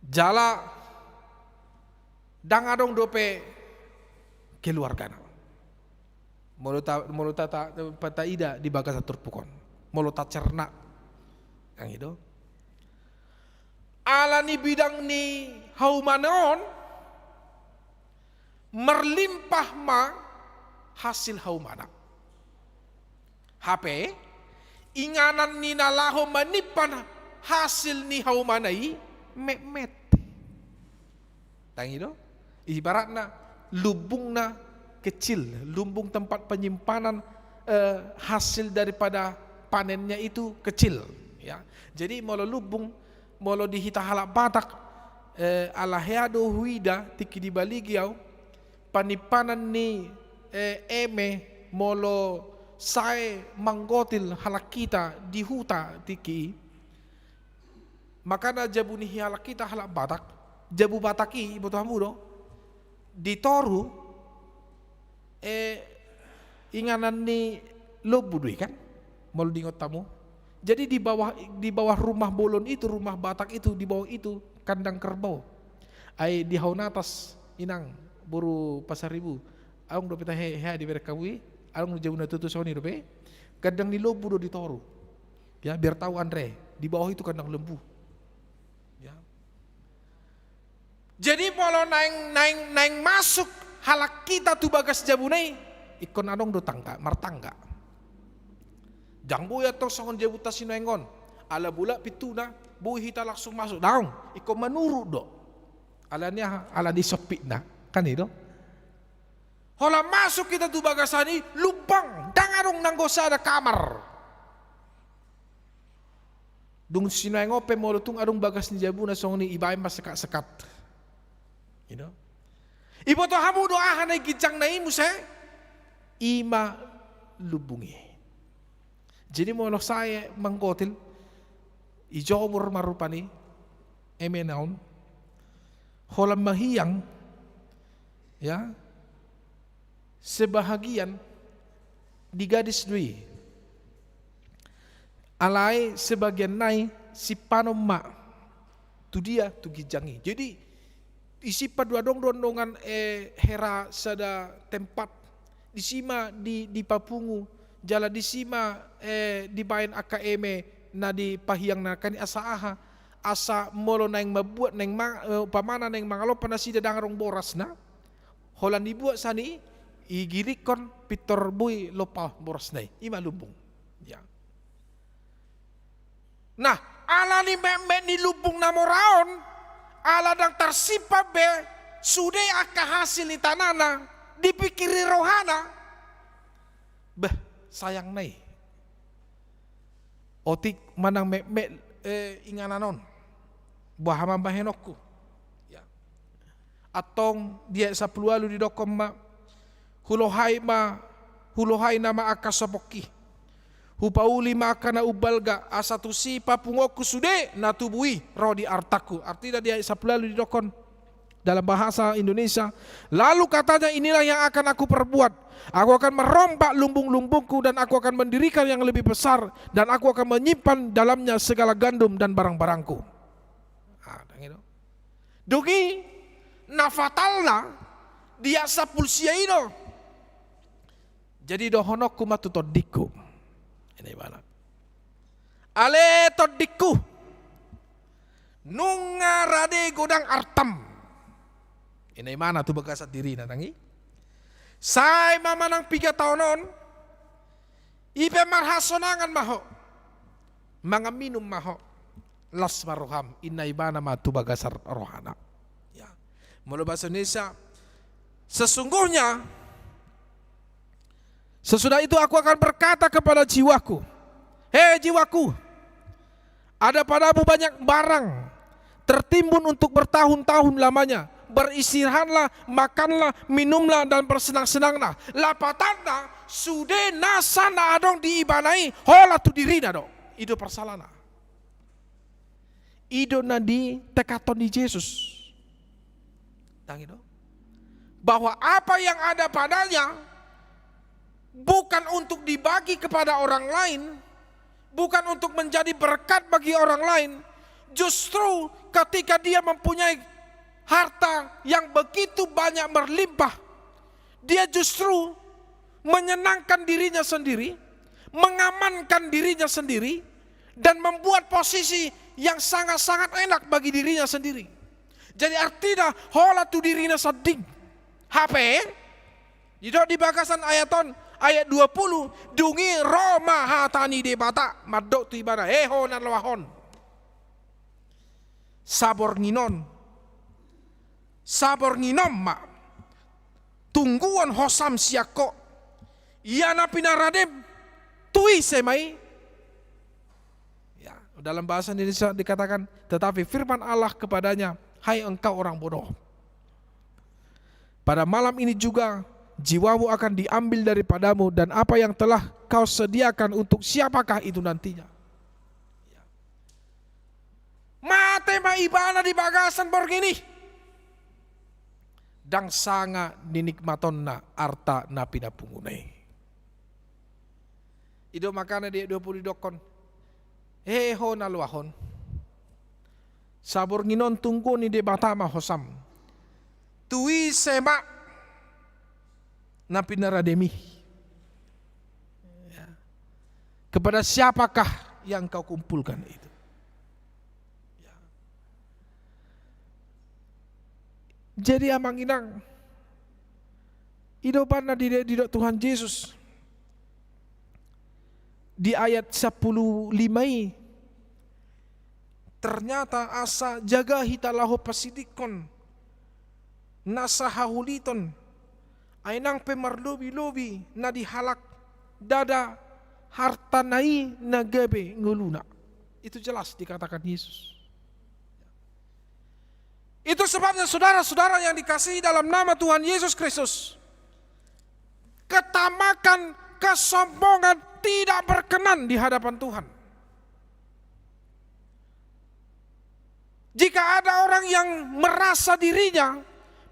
Jala ndang adong dope keluargana. Molo ta, molo ta, ta, taida di bagasan turpuk on. Molo tacerna. Kan gitu. Ala ni bidang ni haumana on, Marlimpah ma hasil haumana. Hape, inganan ni na laho manimpan hasil ni haumana i metmet. Tangi do? Ibaratna lumbungna kecil, lumbung tempat penyimpanan, eh, hasil daripada panennya itu kecil, ya. Jadi molo lumbung, molo di hita halak Batak, eh, ala hea do huida tingki dibaligi au, panimpanan ni, eh, eme molo sae manggotil halak hita di huta tingki i. Makana jabu ni halak hita halak Batak, jabu Batak i, iboto hamu do, di toru, eh, inganan ni lombu do i kan, molo diingot hamu. Jadi di bawah, di bawah rumah bolon itu, rumah Batak itu, di bawah itu kandang kerbau. Ai di Hau Natas, inang, boru Pasaribu, adong dope tahe, hea diberek hamu i, adong do jabu na tutu songon i dope. Kandang ni lombu do di toru. Ya, biar tahu Andre, di bawah itu kandang lembu. Ya. Jadi molo naeng, naeng, naeng masuk halak hita tu bagas jabuna i, ingkon adong do tangga, martangga. Ndang boi antong songon jabuta sinuaeng on, ala bulak pintuna, boi hita langsung masuk, daong, ingkon manurut do. Ala ni aha? Ala ni sempitna, kan i do. Holan masuk hita tu bagasan i, lumbang, ndang adong nanggo sada kamar. Dung sinuaeng on pe molo tung adong bagas ni jabuna songon i, ibaen ma sekat-sekat. I do. Iboto hamu do aha na i ginjangna i muse? I ma lumbung i. Jadi molo sae manggotil, dijomur ma rupani emena on, holan mahiang, ya, sebahagian digadis do i. Alai sebagian nai simpanon ma tu dia, tu ginjang i. Jadi disimpan do, adong do dongan, eh, hera sada tempat. Disi ma di, dipapungu, jala disi ma, eh, dibaen angka eme na dipahiang nangkin i, asa aha? Asa molo naeng mambuat, naeng ma-, eh, umpamana naeng mangalompa nasida, ndang adong borasna, holan dibuat sian i, igilikkon pintor boi lompa borasna i. I ma lumbung. Ya. Nah, ala ni metmet ni lumbung na mora on, ala ndang tarsimpan be sude angka hasil ni tanana, dipingkiri rohana. Bah, sayangna i. Otik manang metmet, eh, inganan on. Boha ma bahenonku? Ya. Antong di ayat sampulu ualu didokkon ma, hulohai ma, hulohai nama angka sopongki. Hupauli ma angka na umbalga, asa tusi papunguonku sude na tubu i ro di artangku. Artina di ayat sampulu ualu didokkon dalam bahasa Indonesia, lalu katanya, inilah yang akan aku perbuat. Aku akan merombak lumbung-lumbungku dan aku akan mendirikan yang lebih besar dan aku akan menyimpan dalamnya segala gandum dan barang-barangku. Ah, ndang i do. Dung i na fatalna di ayat sampulu sia i do. Jadi dohononku ma tu tondingku. Ini mana? Ale tondingku, nunga rade godang artam. Ina imana tu bagasan dirina nang i. Sae ma manang piga taon on, i pe marhasonangan ma ho. Mangan minum ma ho. Las ma roham, ina imana ma tu bagasan rohana. Ya. Molo bahasa Indonesia, sesungguhnya sesudah itu aku akan berkata kepada jiwaku, "Hei jiwaku, ada padamu banyak barang tertimbun untuk bertahun-tahun lamanya. Beristirahatlah, makanlah, minumlah, dan bersenang-senanglah." Lapatanna, sude nasa na adong di ibana i holan tu dirina do. I do parsalana. I do na ditekaton ni Jesus. Tangi do. Bahwa apa yang ada padanya bukan untuk dibagi kepada orang lain, bukan untuk menjadi berkat bagi orang lain. Justru ketika dia mempunyai harta yang begitu banyak berlimpah, dia justru menyenangkan dirinya sendiri, mengamankan dirinya sendiri, dan membuat posisi yang sangat-sangat enak bagi dirinya sendiri. Jadi artina holan tu dirina sandiri. Hape, didok di bagasan ayat on, ayat dua puluh, dung i ro ma hata ni Debata, mandok tu ibana, "He ho na loas on, saborngin on, saborngin on ma tungguon hosam sian ho, ia na pinarade tu ise ma i?" Ya, dalam bahasa Indonesia dikatakan, tetapi firman Allah kepadanya, "Hai engkau orang bodoh, pada malam ini juga jiwamu akan diambil daripadamu, dan apa yang telah kau sediakan untuk siapakah itu nantinya?" Ya. Mate ma ibana di bagasan borngin i. Ndang sanga ninikmatonna arta na pinapunguna i. I do makana di ayat dua puluh didokkon, "He ho na loas on, saborngin on tungguon ni Debata ma hosam. Tu ise ma na pinarademi?" Ya. "Kepada siapakah yang kau kumpulkan itu?" Ya. Jadi, amang inang, i do umbahen na di, didok Tuhan Jesus di ayat sampulu lima i, ternyata asa jaga hita laho pasidingkon nasa hahuliton, ai nang pe marlobi-lobi na di halak, ndada hartana i na gabe ngoluna. Itu jelas dikatakan Yesus. Itu sebabnya, saudara-saudara yang dikasihi dalam nama Tuhan Yesus Kristus, ketamakan, kesombongan tidak berkenan di hadapan Tuhan. Jika ada orang yang merasa dirinya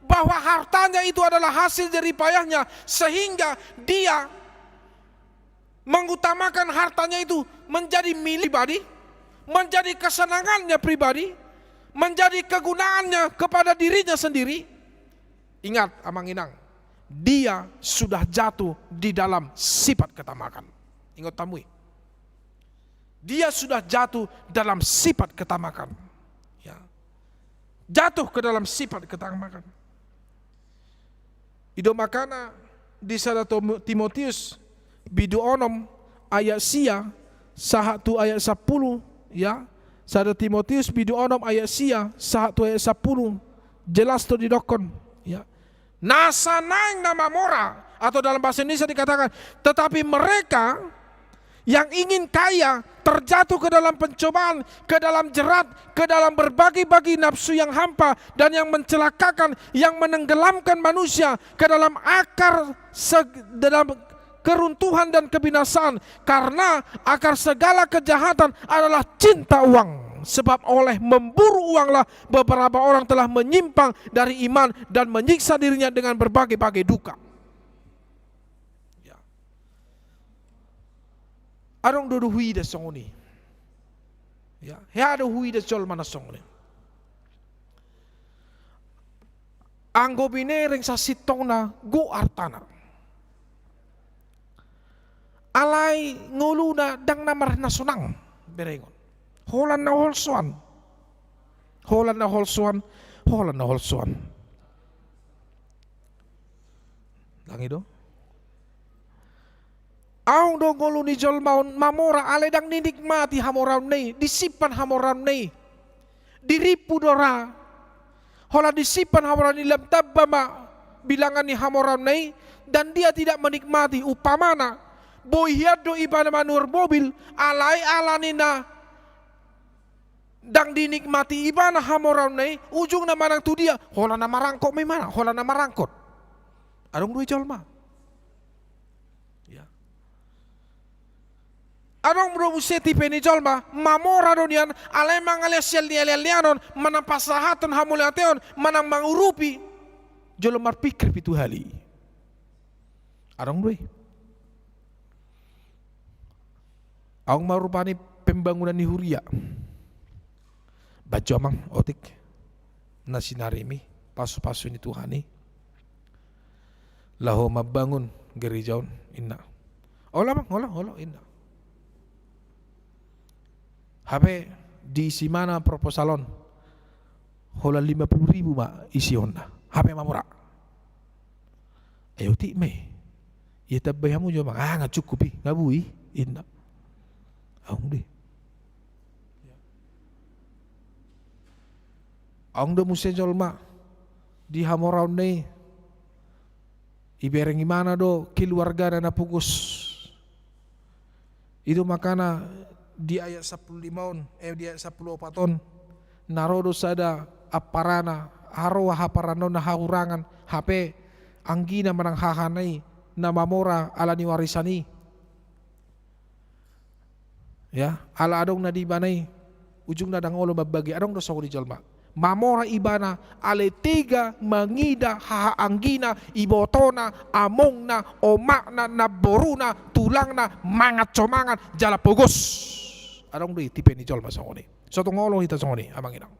bahwa hartanya itu adalah hasil jerih payahnya, sehingga dia mengutamakan hartanya itu menjadi milik pribadi, menjadi kesenangannya pribadi, menjadi kegunaannya kepada dirinya sendiri, ingat, amang inang, dia sudah jatuh di dalam sifat ketamakan. Ingot hamu i. Dia sudah jatuh dalam sifat ketamakan. Ya. Jatuh ke dalam sifat ketamakan. I do makana di sada Tomo-, Timotius bindu onom ayat sia sahat tu ayat sampulu, ya. Sada Timotius bindu onom ayat sia sahat tu ayat sampulu, jelas do didokkon, ya. Nasa naeng na mamora, atau dalam bahasa Indonesia dikatakan, tetapi mereka yang ingin kaya terjatuh ke dalam pencobaan, ke dalam jerat, ke dalam berbagai-bagai nafsu yang hampa dan yang mencelakakan, yang menenggelamkan manusia ke dalam akar seg-, dalam keruntuhan dan kebinasaan, karena akar segala kejahatan adalah cinta uang. Sebab oleh memburu uanglah beberapa orang telah menyimpang dari iman dan menyiksa dirinya dengan berbagai-bagai duka. Ya. Adong do huida songon i. Ya, hea do huida jolma na songon i. Anggo binereng sasintongna gok artana, alai ngoluna ndang na marnasonang berengon. Holan na holsoan. Holan na holsoan. Holan na holsoan. Ndang i do? Adong do ngolu ni jolma on mamora, alai ndang dinikmati hamoraonna i, disimpan hamoraonna i. Dirimpu do ra. Holan disimpan hamoraonna i, lam tamba ma bilangan ni hamoraonna i, dan dia tidak menikmati. Umpamana, boi hian do ibana manuhor mobil, alai alani na ndang dinikmati ibana hamoraonna i, ujungna manang tu dia, holan na marangkot ma ibana, holan na marangkot. Adong do i jolma. Ya. Adong do muse tipe ni jolma, mamora do nian, alai mangalean sian liat-liat on, manang pasahathon hamauliateon, manang mangurupi, jolo marpingkir pitu hali. Adong do i. Adong ma rupani pembangunan ni huria. Baen jo amang otik na sinarimi, pasu-pasu ni Tuhan i. Laho mambangun gereja on, inna. Olo amang, olo, olo, inna. Hape diisi ibana proposal on. Holan lima puluh ribu ma isionna. Hape mamora. Ai otik ma i. Ia tambai hamu jo mang, ah, nga cukup i, nga boi, inna. Adong do i. Adong do muse jolma di hamoraonna i, ibereng ibana do keluargana na pogos. I do makana di ayat sampulu lima on, eh, di ayat sampulu opat on, na ro do sada amparana, haroa haparanaonna hahurangan, hape anggina manang hahana i na mamora ala ni warisan i. Ya, ala adong na di ibana i, ujungna ndang olo mambagi, adong do songon i jolma. Mamora ibana, alai tega mangida haha anggina, ibotona, amongna, omakna, namboruna, tulangna, mangan so mangan, jala pogos. Adong do i tipe ni jolma songon i. So tung olo hita songon i, amang inang.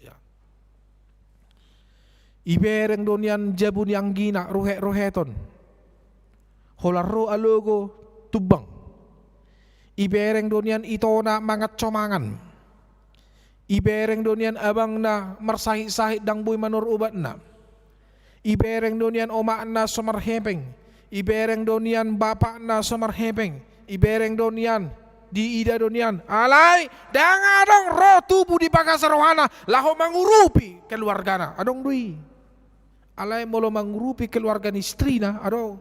Ya. Ibereng do nian jabu ni anggina, ruhet-ruheton. Holan ro alogo tumbang. Ibereng do nian itona mangan so mangan. Ibereng do nian abangna marsahit-sahit ndang boi manurhon obatna. Ibereng do nian omakna so marhepeng. Ibereng do nian bapakna so marhepeng. Ibereng do nian, diida do nian. Alai ndang adong ro tubu di bagasan rohana laho mangurupi keluargana. Adong do i. Alai molo mangurupi keluarga ni istrina, adong,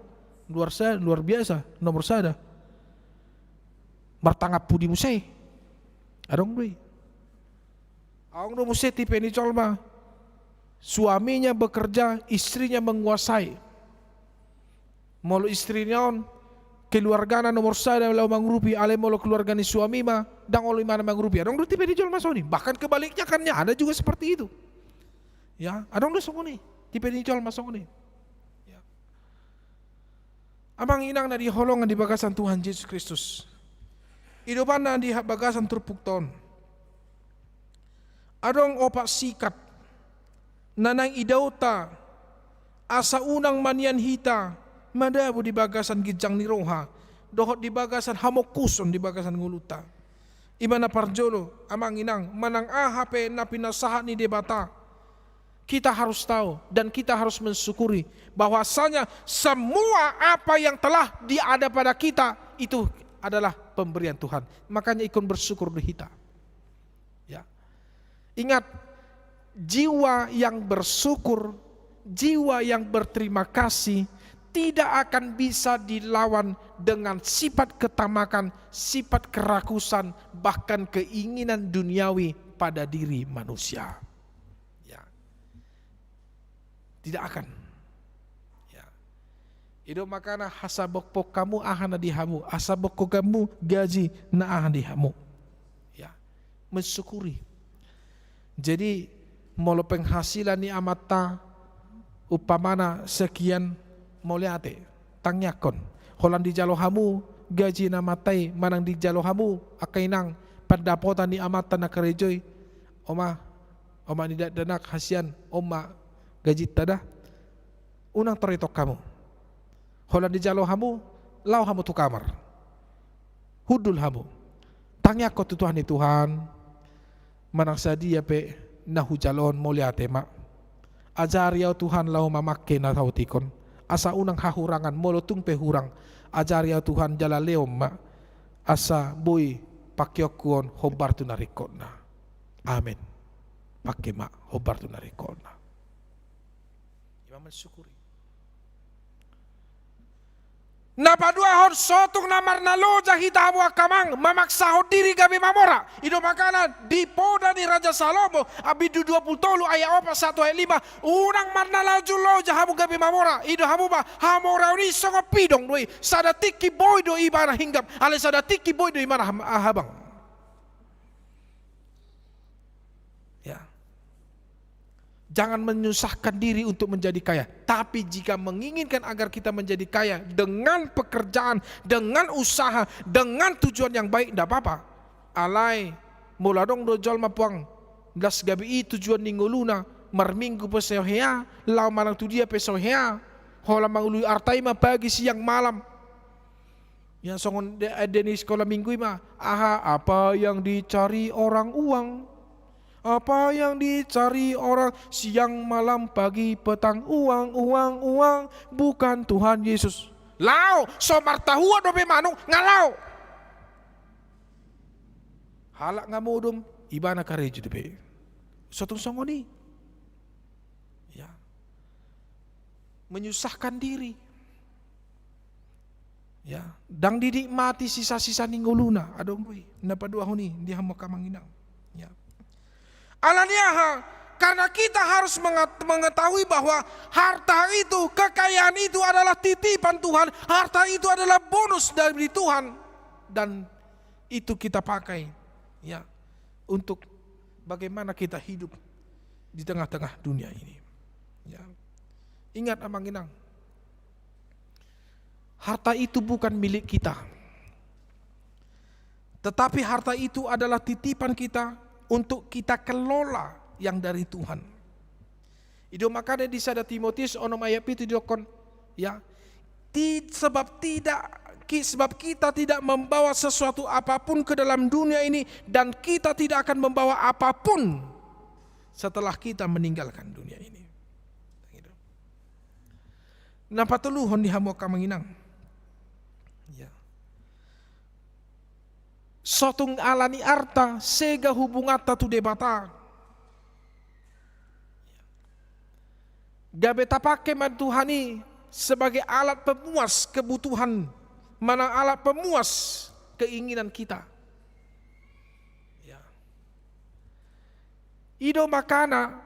luar sa-, luar biasa, nomor sada. Martangan pudi muse. Adong do i. Adong do muse tipe ni jolma, suaminya bekerja, istrinya menguasai. Molo istrina on keluargana nomor sada laho mangurupi, alai molo keluarga ni suami ma ndang olo ibana mangurupi. Adong do tipe ni jolma songon i. Bahkan kebaliknya kan ya ada juga seperti itu. Ya, adong do songon i. Tipe ni jolma songon i. Ya. Amang inang na hinaholongan di bagasan Tuhan Jesus Kristus. Idopanna di ha-, bagasan turpukta on. Adong opat sikap na naeng idaonta asa unang ma nian hita madabu di bagasan ginjang ni roha dohot di bagasan hamongkuson di bagasan ngolunta. Ima na parjolo, amang inang, manang aha pe na pinasahat ni Debata, kita harus tahu dan kita harus mensyukuri bahwasanya semua apa yang telah diada pada kita itu adalah pemberian Tuhan. Makanya ikut bersyukur di hita. Ya. Ingat, jiwa yang bersyukur, jiwa yang berterima kasih tidak akan bisa dilawan dengan sifat ketamakan, sifat kerakusan, bahkan keinginan duniawi pada diri manusia. Ya. Tidak akan. Ya. I do makana hasabokbok hamu aha na di hamu, hasabokbok hamu gaji na aha di hamu. Ya. Mensyukuri. Jadi, molo penghasilan ni amanta umpamana sekian, mauliate, tangiangkon. Holan dijalo hamu gaji ni amanta i, manang dijalo hamu angka inang pandapotan ni amanta na karejo i, oma, oma ni dakdanak, hasian, on ma gajinta da. Unang tor itong hamu. Holan dijalo hamu, laho hamu tu kamar. Hundul hamu. Tangiangkon tu Tuhan i, Tuhan, manang sadia pe na hujalo on, mauliate ma. Ajari au, Tuhan, laho mamangke na saotik on, asa unang hahurangan, molo tung pe hurang. Ajari au, Tuhan, jala lehon ma, asa boi pangkeonku on hombar tu na ringkotna. Amen. Pangke ma hombar tu na ringkotna. Ima mensyukuri. Na paduahon, so tung na marnaloja hita, hamu angka amang, mamaksahon diri gabe mamora. I do makana di poda ni Raja Salomo, bindu dua pulu tolu ayat opat sahat tu ayat lima, unang marnaloja-loja hamu gabe mamora. I do hamu ma, hamoraon i songon pidong do i, sada tingki boi do ibana hinggap, alai sada tingki boi do ibana ham-, habang. Ya. Jangan menyusahkan diri untuk menjadi kaya. Tapi jika menginginkan agar kita menjadi kaya dengan pekerjaan, dengan usaha, dengan tujuan yang baik, ndak apa-apa. Alai, molo adong do jolma puang, las gabe i tujuan ni ngoluna, marminggu pe so hea, laho manang tu dia pe so hea, holan mangoloi arta i ma pagi siang malam. Ya, songon de-, ende ni sekolah minggu i ma, aha, apa yang dicari orang uang? Apa yang dicari orang siang malam pagi petang, uang, uang, uang, bukan Tuhan Yesus. Laho, so martahuan dope manuk, nga laho. Halak nga modom, ibana karejo dope. So tung songon i. Ya. Menyusahkan diri. Ya, ndang dinikmati sisa-sisa ni ngoluna, adong do i na paduahon i di hamu angka amang inang. Ya. Alani aha? Karena kita harus mengat-, mengetahui bahwa harta itu, kekayaan itu adalah titipan Tuhan, harta itu adalah bonus dari Tuhan, dan itu kita pakai, ya, untuk bagaimana kita hidup di tengah-tengah dunia ini. Ya. Ingat, amang inang, harta itu bukan milik kita. Tetapi harta itu adalah titipan kita untuk kita kelola yang dari Tuhan. I do makana di sada Timotius onom ayat pitu didok, ya, ti-, sebab tidak ki-, sebab kita tidak membawa sesuatu apapun ke dalam dunia ini, dan kita tidak akan membawa apapun setelah kita meninggalkan dunia ini. Na patoluhon di hamu angka amang inang. Ya. So tung alani arta sega hubunganta tu Debata. Gabe tapake ma Tuhan i sebagai alat pemuas kebutuhan, manang alat pemuas keinginan kita. Ya. I do makana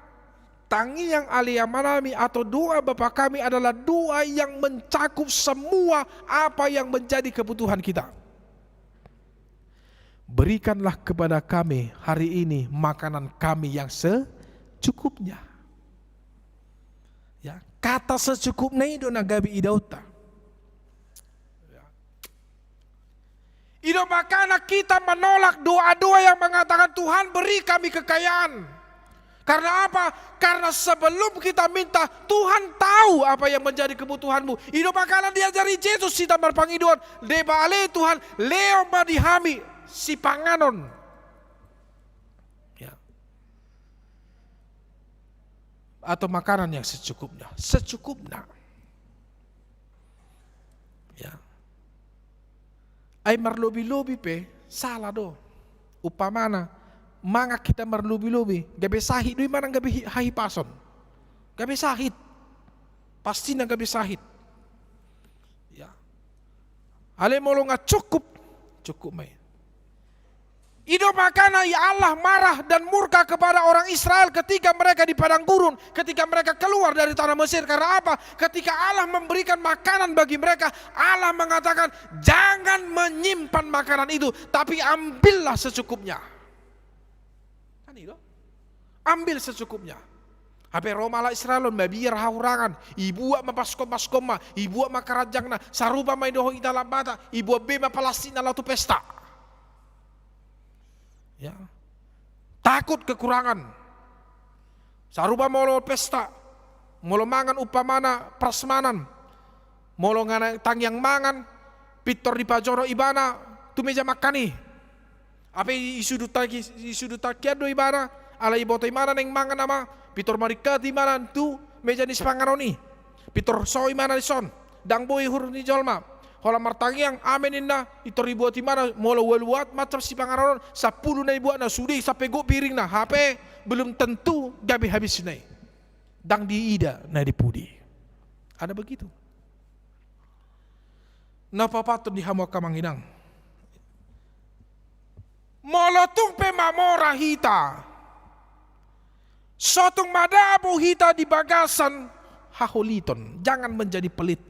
tangiang ale Amanami atau doa Bapa Kami adalah doa yang mencakup semua apa yang menjadi kebutuhan kita. Berikanlah kepada kami hari ini makanan kami yang secukupnya. Ya, kata secukupnya i do na gabe idaonta. Ya. I do makana kita menolak doa-doa yang mengatakan, "Tuhan, beri kami kekayaan." Karena apa? Karena sebelum kita minta, Tuhan tahu apa yang menjadi kebutuhanmu. I do makana diajari Jesus hita marpangidoan, "Deba ale Tuhan, lehon ma di hami sipanganon." Ya. Atau makanan yang secukupnya. Secukupnya. Ya. Ai marlobi-lobi pe, salah do. Umpamana, mangan hita marlobi-lobi, gabe sahit do i manang gabe hi-, hahipason. Gabe sahit. Pastina gabe sahit. Ya. Ale molo nga cukup, cukup ma i. I do makana i Allah marah dan murka kepada orang Israel ketika mereka di padang gurun, ketika mereka keluar dari tanah Mesir. Karena apa? Ketika Allah memberikan makanan bagi mereka, Allah mengatakan, "Jangan menyimpan makanan itu, tapi ambillah secukupnya." Kan i do? Ambil secukupnya. Hape ro ma halak Israel on mabiar hahurangan, ibuat ma baskom-baskomna, ibuat ma karanjangna, sarupa ma i dohot hita halak Batak, ibuat be ma palastikna laho tu pesta. Ya. Takut kekurangan. Sarupa molo pesta, molo mangan umpamana prasmanan, molo nga na tangiang mangan, pintor dipajonok ibana tu meja makan i. Hape i sudut tangki, i sudut tangkian do ibana, ala iboto ibana naeng mangan nama, pintor maringkat ibana tu meja ni sipanganon i. Pintor so ibana dison, ndang boi uhur ni jolma. Holan martangiang, "Amen," ninna, pintor ibuat ibana, molo ualu uat macam sipanganon on, sampulu na ibuatna, sude sampe gok piringna, hape belum tentu gabe habisna i. Ndang diida na di pudi. Ada begitu. Na paopathon di hamu angka amang inang. Molo tung pe mamora hita, so tung madabo hita di bagasan haholiton, jangan menjadi pelit,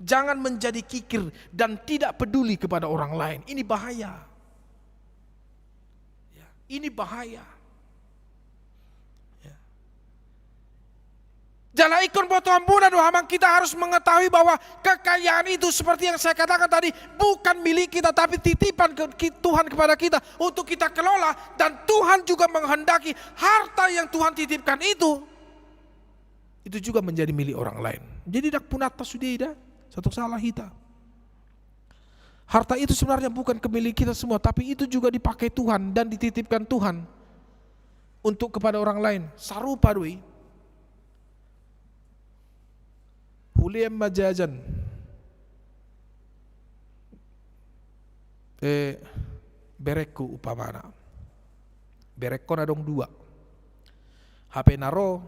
jangan menjadi kikir dan tidak peduli kepada orang lain. Ini bahaya. Ya, ini bahaya. Ya. Jala ingkon botoonmuna do, amang, kita harus mengetahui bahwa kekayaan itu, seperti yang saya katakan tadi, bukan milik kita, tapi titipan ke-, ki-, Tuhan kepada kita untuk kita kelola, dan Tuhan juga menghendaki harta yang Tuhan titipkan itu, itu juga menjadi milik orang lain. Jadi ndang punanta sude i da, so tung salah hita. Harta itu sebenarnya bukan kemilik kita semua, tapi itu juga dipakai Tuhan dan dititipkan Tuhan. untuk kepada orang lain. Sarupa do i. Hulean ma jajan. Eh, berengku umpamana. Berengkon adong dua. Hape na ro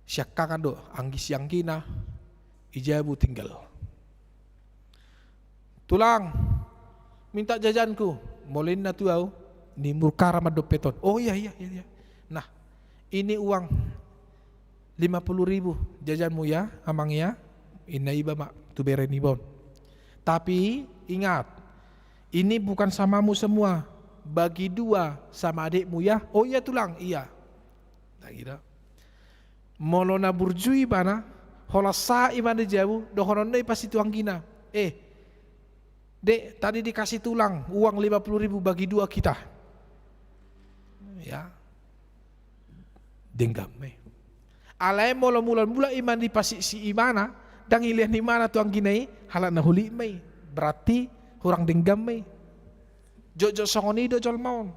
siangkangan do, anggi sianggina, i jabu tinggal. "Tulang, minta jajanku." Molo ninna tu au, nimurkara ma dompet on. "Oh iya, iya, iya, iya. Nah, ini uang lima puluh ribu, jajanmu ya, Amang ya." Ninna iba ma tu bere niba on. "Tapi ingat, ini bukan samamu semua. Bagi dua sama adikmu ya." "Oh iya, Tulang, iya." Nah, gitu. Molo na burju ibana, holan sahat ibana di jabu, dohononna i pasti tu anggina, "Eh, Dek, tadi dikasih Tulang uang lima puluh ribu, bagi dua kita." Ya. Denggan ma i. Alai molo mulak-mulak ibana dipasiksi ibana, ndang dilean ibana tu anggina i, halak na hulit ma i. Berarti hurang denggan ma i. Jotjot songon i do jolma on.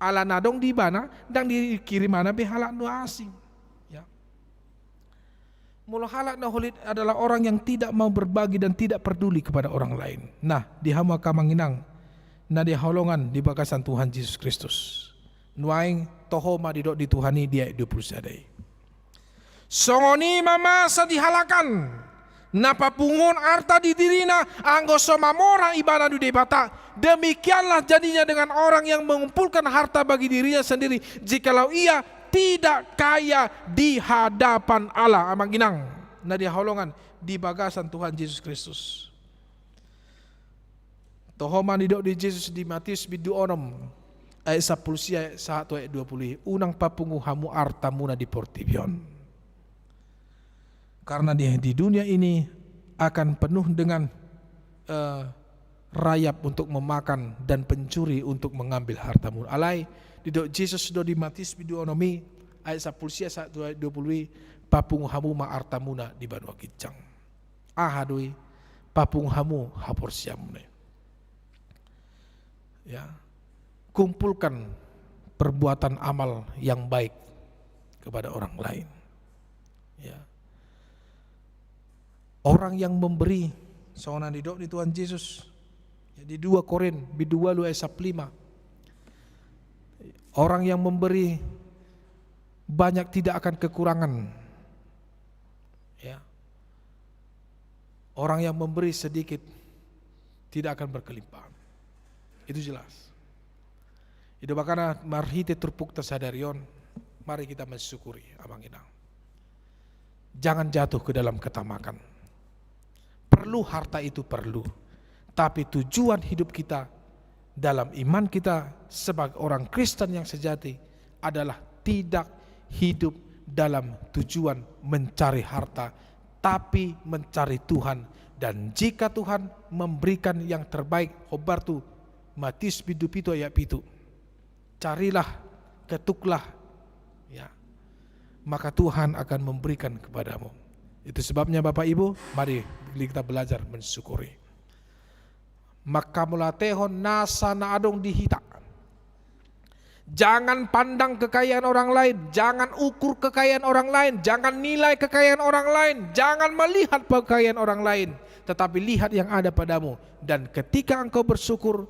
Ala na adong di ibana, ndang dikirim ibana be halak na asing. Ya. Molo halak na hulit adalah orang yang tidak mau berbagi dan tidak peduli kepada orang lain. Nah, di hamu angka amang inang na dihaholongan di bagasan Tuhan Jesus Kristus, nuaeng toho ma didok di Tuhan i di ayat dua puluh sada i. Songon i ma masa di halak an, na papunguhon arta di dirina, anggo so mamora ibana di Debata. Demikianlah jadinya dengan orang yang mengumpulkan harta bagi dirinya sendiri, jikalau ia tidak kaya di hadapan Allah. Amang inang na dihaholongan di bagasan Tuhan Jesus Kristus. Toho ma didok di Jesus di Matius bindu onom ayat sampulu sia sahat tu ayat dua puluh i, "Unang papungu hamu artamuna di portibi on. Karena di, di dunia ini akan penuh dengan, eh, rayap untuk memakan dan pencuri untuk mengambil hartamu." Alai didok Jesus do di Matius bindu onom i ayat sampulu sia sahat tu ayat dua puluh i, "Papungu hamu ma artamuna di banua ginjang." Aha do i? Papungu hamu haporseaonmuna i. Ya. Kumpulkan perbuatan amal yang baik kepada orang lain. Ya. Orang yang memberi, songon na didok ni Tuhan Jesus, ya, di dua Korin bindu ualu ayat sampulu lima. Orang yang memberi banyak tidak akan kekurangan. Ya. Orang yang memberi sedikit tidak akan berkelimpahan. Itu jelas. I do makana marhite turpukta sadari on, mari kita mensyukuri, amang inang. Jangan jatuh ke dalam ketamakan. Perlu harta itu, perlu. Tapi tujuan hidup kita dalam iman kita sebagai orang Kristen yang sejati adalah tidak hidup dalam tujuan mencari harta, tapi mencari Tuhan. Dan jika Tuhan memberikan yang terbaik, hombar tu Matius bindu pitu ayat pitu. Carilah, ketuklah, ya, maka Tuhan akan memberikan kepadamu. Itu sebabnya, Bapak Ibu, mari kita belajar mensyukuri. Manghamauliatehon nasa na adong di hita. Jangan pandang kekayaan orang lain, jangan ukur kekayaan orang lain, jangan nilai kekayaan orang lain, jangan melihat kekayaan orang lain, tetapi lihat yang ada padamu. Dan ketika engkau bersyukur,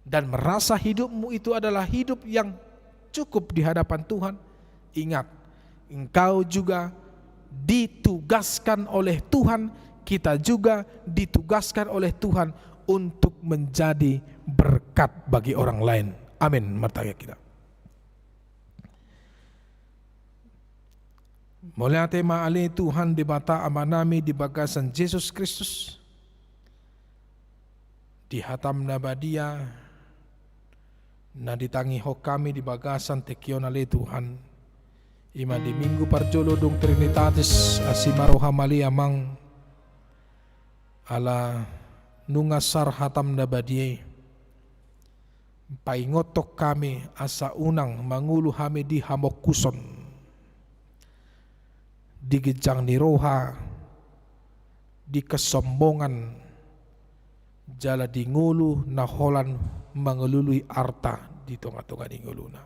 dan merasa hidupmu itu adalah hidup yang cukup di hadapan Tuhan, ingat, engkau juga ditugaskan oleh Tuhan, kita juga ditugaskan oleh Tuhan untuk menjadi berkat bagi orang lain. Amin. Martangiang hita. Mauliate ma ale Tuhan Debata Amanami di bagasan Jesus Kristus, di hataM na badia na ditangihon hami di bagasan tingki on ale Tuhan. I ma di minggu parjolo dung Trinitatis, asi ma rohaM ale Amang, ala nunga sar hataM na badia i. Paingothon hami asa unang mangolu hami di hamongkuson, di ginjang ni roha, di kesombongan, jala di ngolu na holan mangalului arta di tonga-tonga ni ngoluna.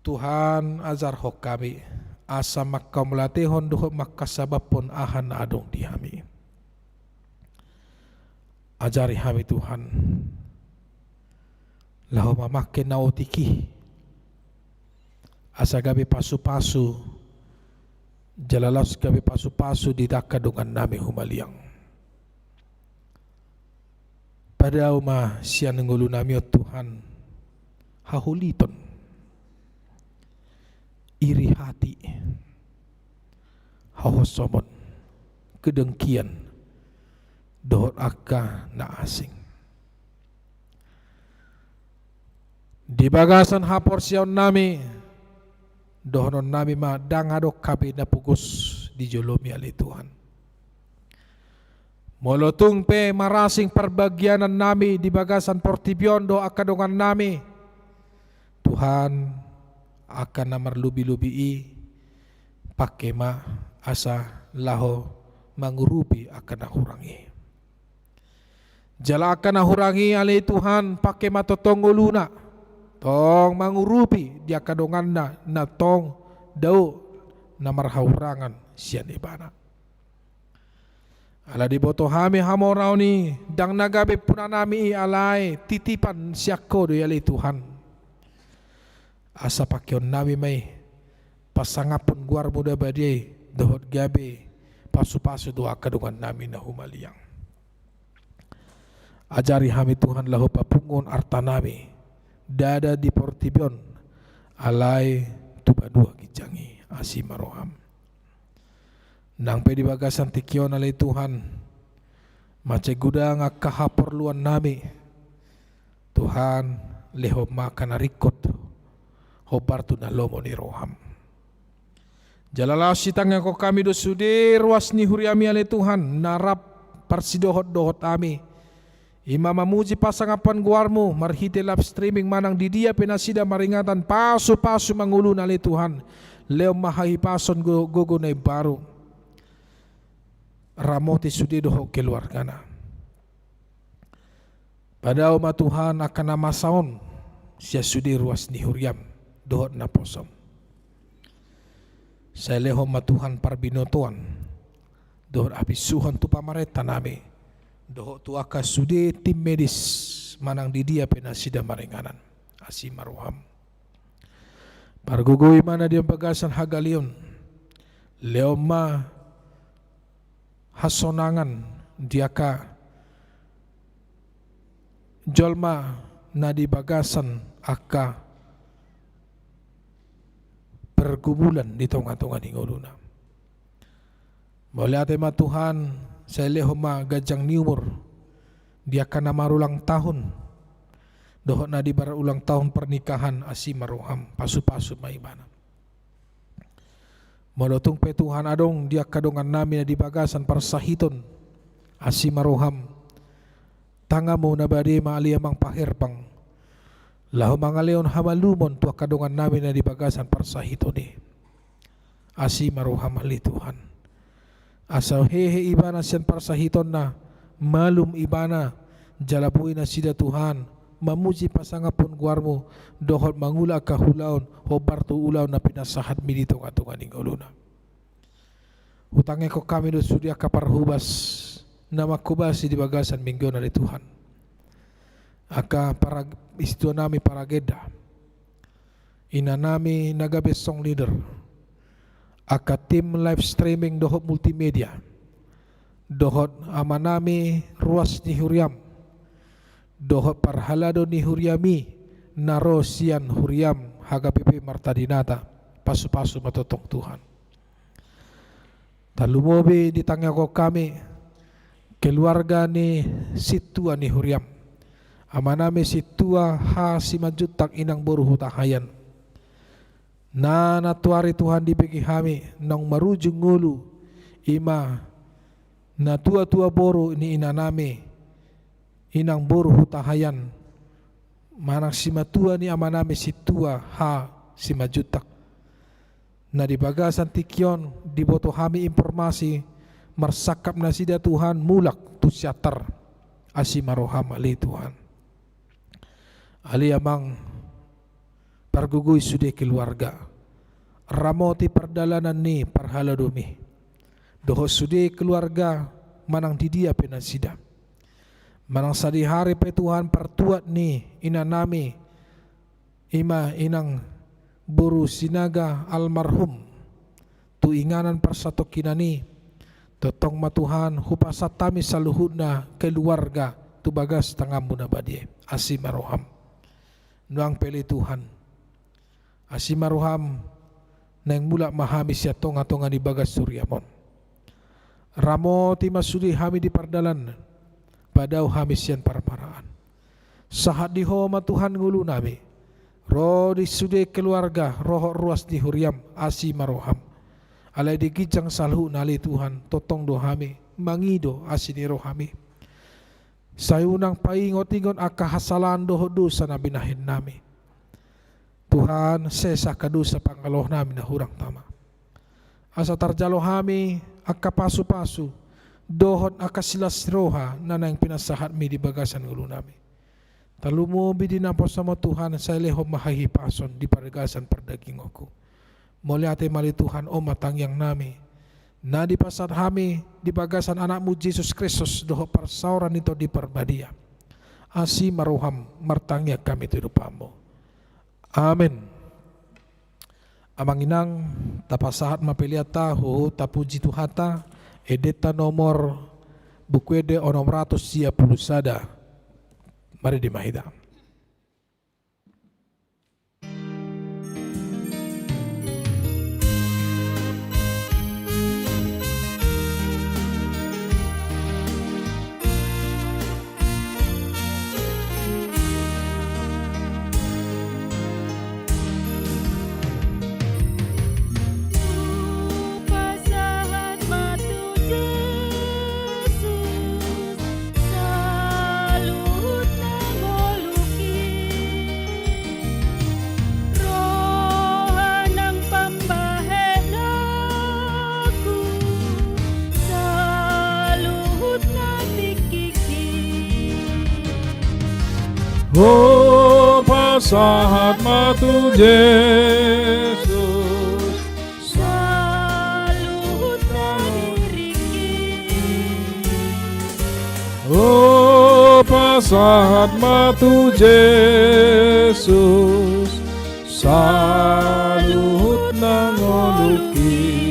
Tuhan, ajarhon hami asa mangkamauliatehon dohot mangkasabamhon aha na adong di hami. Ajari hami Tuhan, laho mamangke na otik i, asa gabe pasu-pasu, jala laos gabe pasu-pasu di angka dongannami humaliang. Padao ma sian ngolunami on Tuhan, haholiton, iri hati, hahosomon, kedengkian, dohot angka na asing. Di bagasan haporseaonnami, dohononnami ma ndang adong hape na pogos di jolomi ale Tuhan. Molo tung pe marasing parbagianannami di bagasan portibi on dohot angka dongannami, Tuhan, angka na marlobi-lobi i pangke ma asa laho mangurupi angka na hurang i. Jala angka na hurang i ale Tuhan, pangke ma tongtong ngoluna, tong mangurupi di angka donganna na tong dao na marhahurangan sian ibana. Ala diboto hami hamoraon i, ndang na gabe punanami i, alai titipan sian Ho do i ale Tuhan. Asa pangkeonnami ma i pasangaphon goarmu na badia i, dohot gabe pasu-pasu tu angka dongannami na humaliang. Ajari hami Tuhan laho papunguhon artanami, ndada di portibi on, alai tu banua ginjang i, asi ma roham. Nang pe di bagasan tingki on ale Tuhan, mansai godang angka haporluannami, Tuhan, lehon ma angka na ringkot, hombar tu na lomo ni roham. Jala laos itangihon hami do sude ruas ni huriami ale Tuhan, na rap parsidohot-dohot hami. I ma mamuji pasangaphon goarmu, marhite live streaming manang di dia pe nasida maringatan pasu-pasu ma ngoluna ale Tuhan. Lehon ma hahipason go-, gogo na imbaru. Ramoti sude dohot keluargana. Padao ma Tuhan angka na masa on, sian sude ruas ni huriam, dohot naposom. Sai lehon ma Tuhan parbinotoan, dohot hapinsuhon tu pamarentanami, dohot tu angka sude tim medis, manang di dia pe nasida maringanan. Asi ma roham. Pargogoi ma na di bagasan hagaleon, lehon ma hasonangan di angka jolma na di bagasan angka pergumulan di tonga-tonga ni ngoluna. Mauliate ma Tuhan, sai lehon ma ganjang ni umur di angka na marulang tahun, dohot na di barulang tahun pernikahan, asi ma roham, pasu-pasu ma ibana. Molo tung pe Tuhan adong di angka dongannami na di bagasan parsahiton, asi ma roham, tanganmu na badia ma ale Amang Paherbang, laho mangalehon hamalumon tu angka dongannami na di bagasan parsahiton i. Asi ma roham ale Tuhan. Asa hehe ibana sian parsahitonna, malum ibana, jala boi nasida Tuhan, mamuji pasangaphon goarmu, dohot mangula angka ulaon, hombar tu ulaon na pinasahatmi di tonga-tonga ni ngoluna. Hutangihon hami do sude angka parhobas, na manghobasi di bagasan minggu on ale Tuhan. Angka para-, istuanami paragenda. Inanami na gabe song leader. Angka tim live streaming dohot multimedia. Dohot amanami ruas ni huriam. Dohot parhalado ni huriami na ro sian huriam H K P P Marta Dinata. Pasu-pasu ma tongtong Tuhan. Tarlumobi ditangihon hami keluarga ni sintua ni huriam. Amanami sintua H. Simanjuntak inang boru Hutahaean. Na nantoari Tuhan dibege hami naung marujung ngolu i ma na tua-tua boru ni inanami inang boru Hutahaean. Manang simatua ni amanami sintua H. Simanjuntak. Na di bagasan tingki on diboto hami informasi marsangkap nasida Tuhan mulak tu Siantar. Asi ma roham ale Tuhan. Ale Amang, pargogoi sude keluarga, ramoti pardalanan ni parhaladomi dohot sude keluarga manang di dia pe nasida. Manang sadihari pe Tuhan partuat ni inanami, ima inang boru Sinaga almarhum, tu inganan parsatongkinan i, tongtong ma Tuhan hupasahat hami saluhutna keluarga tu bagas tanganmu na badia i. Asi ma roham. Nuaeng pe ale Tuhan, asi ma roham, naeng mulak ma hami sian tongatonga ni bagas huriam on. Ramoti ma sude hami di pardalanan, padao hami sian parmaraan. Sahat di Ho ma Tuhan ngolunami, ro di sude keluarga dohot ruas ni huriam. Asi ma roham. Alai di ginjang saluhutna ale Tuhan, tongtong do hami mangido asi ni roham i. Sai unang paingotingot angka hasalahan dohot dosa na binahenami. Tuhan, sesa angka dosa pangaloanami na hurang tama. Asa tarjalo hami angka pasupasu dohot angka silas ni roha na naeng pinasahatmi di bagasan ngolunami. Tarlumobi di naposom on Tuhan, sai lehon ma hahipason di bagasan pardagingonku. Mauliate ma ale Tuhan, on ma tangiangnami na dipasahat hami di bagasan Anakmu Jesus Kristus dohot parsaoran ni Tondi Parbadia. Asi ma roham, martangiang hami tu adopanmu. Amen. Amang inang, tapasahat ma peleanta, huhut tapuji Tuhanta. Endenta nomor Buku Ende onom ratus sia pulu sada. Marende ma hita. Hupasahat ma tu Jesus saluhut na ngolungki. Roha nang pambahenanku saluhut na tingkingki. Hupasahat ma tu Jesus saluhut na diringki. Hupasahat ma tu Jesus saluhut na ngolungki.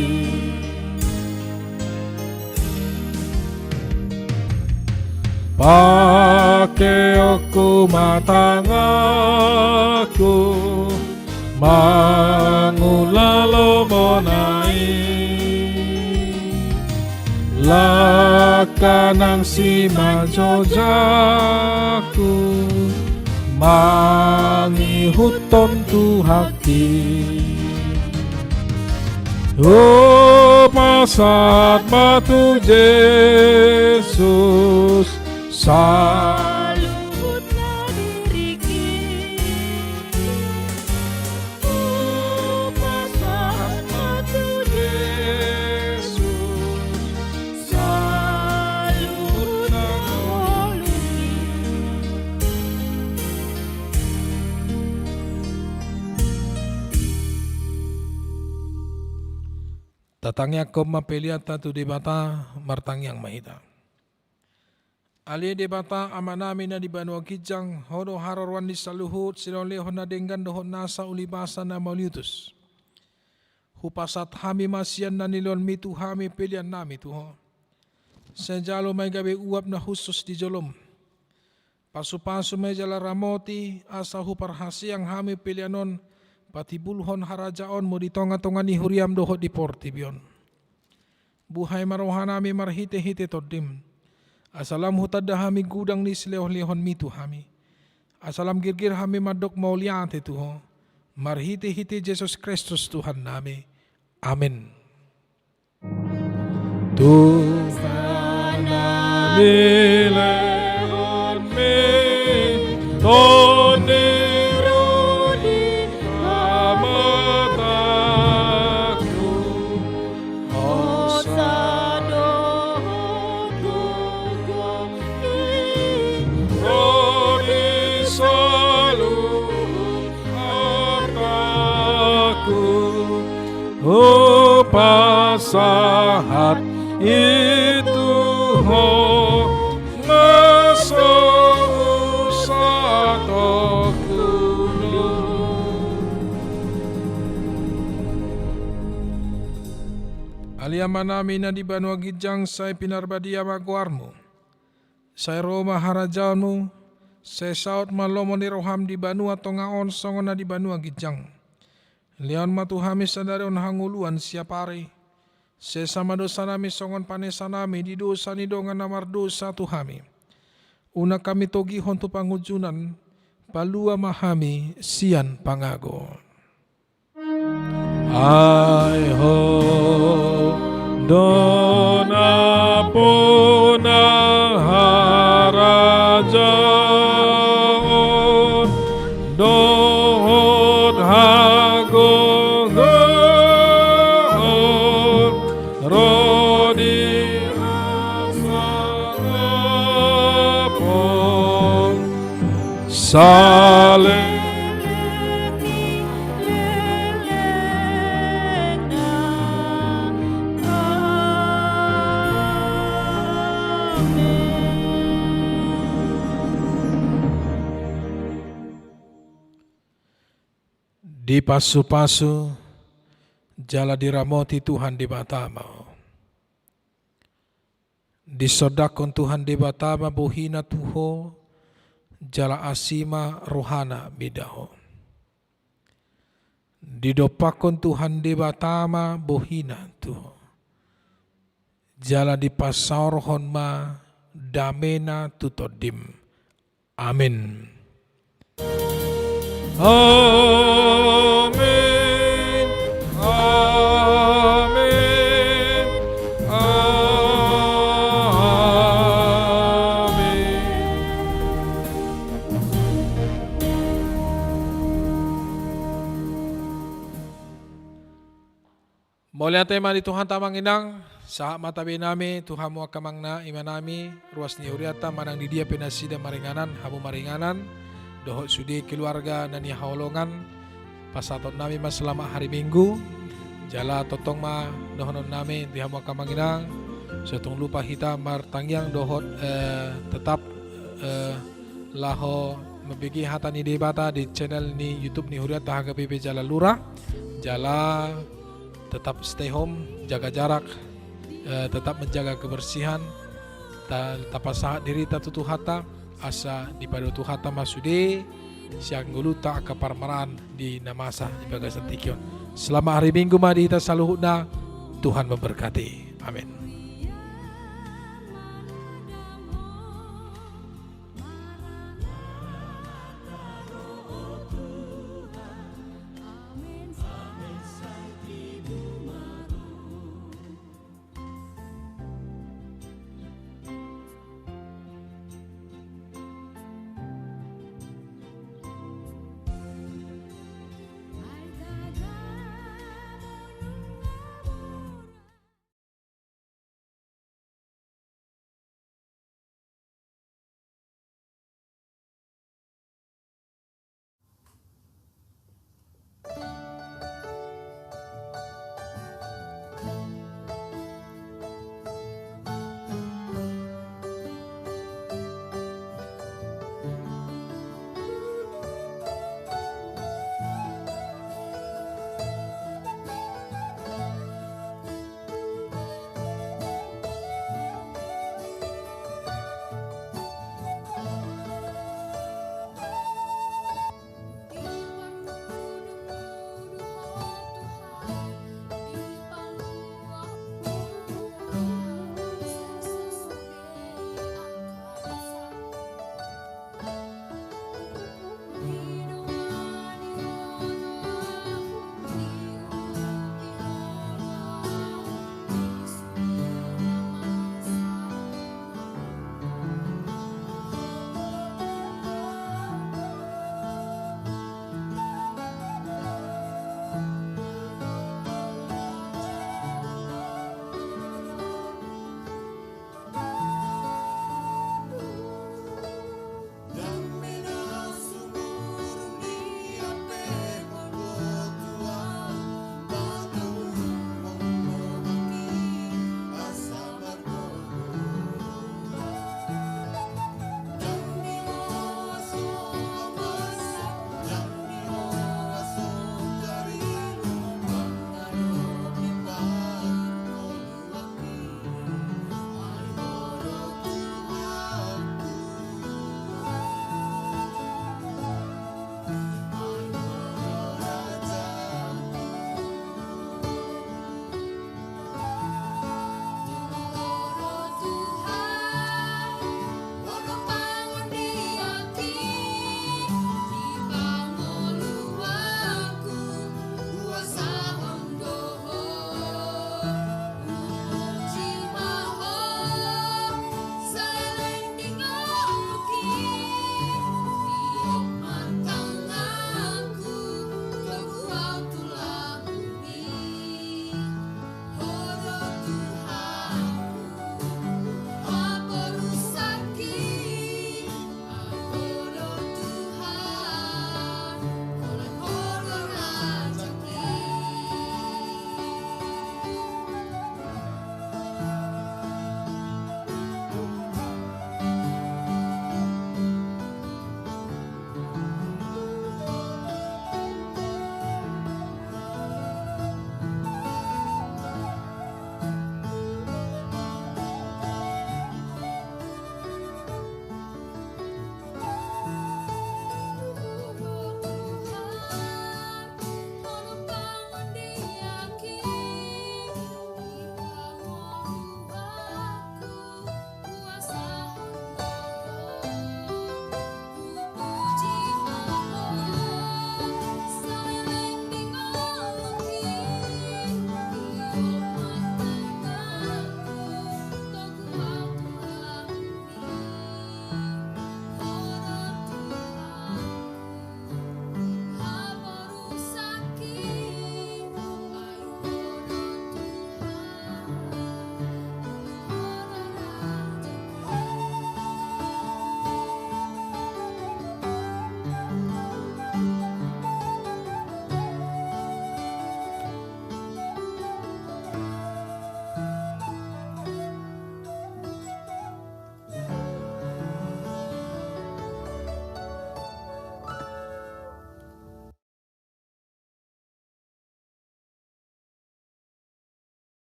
Pakeonku ma tanganku mangula lomona i. Langka nang simanjojangku mangihuthon Tuhanki. Hupasahat ma tu Jesus saluhut na diringki. Hupasahat ma tu Jesus saluhut na ngolungki. Tatangiangkon ma peleanta tu Debata, martangiang ma hita. Ale Debata Amanami na di banua ginjang, Ho do haroroan ni saluhut silehonlehon na denggan dohot nasa ulibasa na mauliutus. Hupasahat hami ma sian na nilehonmi tu hami peleannami tu Ho. Sai jalo ma i gabe uap na hushus di jolom. Pasupasu ma i jala ramoti, asa huparhaseang hami pelean on patimbulhon harajaonmu di tongatonga ni huriam dohot di portibi on. Buhai ma rohanami marhitehite Tondim, asa lam hutanda hami godang ni silehonlehonmi tu hami, asa lam girgir hami mandok mauliate tu Ho, marhitehite Jesus Kristus Tuhannami. Amen. Tuhan na nilehonmi Tondi ro di hamatangku, hosa dohot gogo i ro di salu Hupasahat i tu Ho, na so usatongkulu. Ale Amanami na di banua ginjang, sai pinarbadia ma goarMu. Sai ro ma harajaonMu. Sai saut ma lomo ni rohaM di banua tonga on songon na di banua ginjang. Lehon ma tu hami sadari on hangoluan siapari. Sesa ma dosanami songon panesanami di dosa ni dongan na mardosa tu hami. Unang hami togihon tu pangunjunan, palua ma hami sian pangago. Ai Ho do nampuna harajaon dohot hagogoon ro di hasangapon saleleng ni lelengna. Amen. Dipasupasu jala diramoti Tuhan Debata ma ho. Disondangkon Tuhan Debata ma bohiNa tu ho, jala asi ma rohaNa mida ho. Didompakkon Tuhan Debata ma bohiNa tu ho, jala dipasaorhon ma dameNa tu tondim. Amen. Amen. Amen. Amen. Mauliate ma di Tuhanta, Amang Inang. Sahat ma tabe nami tu hamu angka amang inang, inanami, ruas ni hurianta manang di dia pe nasida maringanan, hamu maringanan, dohot sude keluarga na nihaholongan. Pasahaton nami ma selamat hari Minggu. Jala tongtong ma dohonon nami di hamu angka amang inang, so tung lupa hita martangiang dohot, eh, tetap, eh, laho mambege hata ni Debata di channel ni YouTube ni Hurianta H K B P Jalalura. Jala tetap stay home, jaga jarak, eh, tetap menjaga kebersihan. Ta-, tapasahat dirita tu Tuhanta, asa dipado Tuhanta ma sude sian ngolunta angka parmaraan di na masa di bagasan tingki on. Selamat hari Minggu ma di hita saluhutna. Tuhan memberkati. Amin.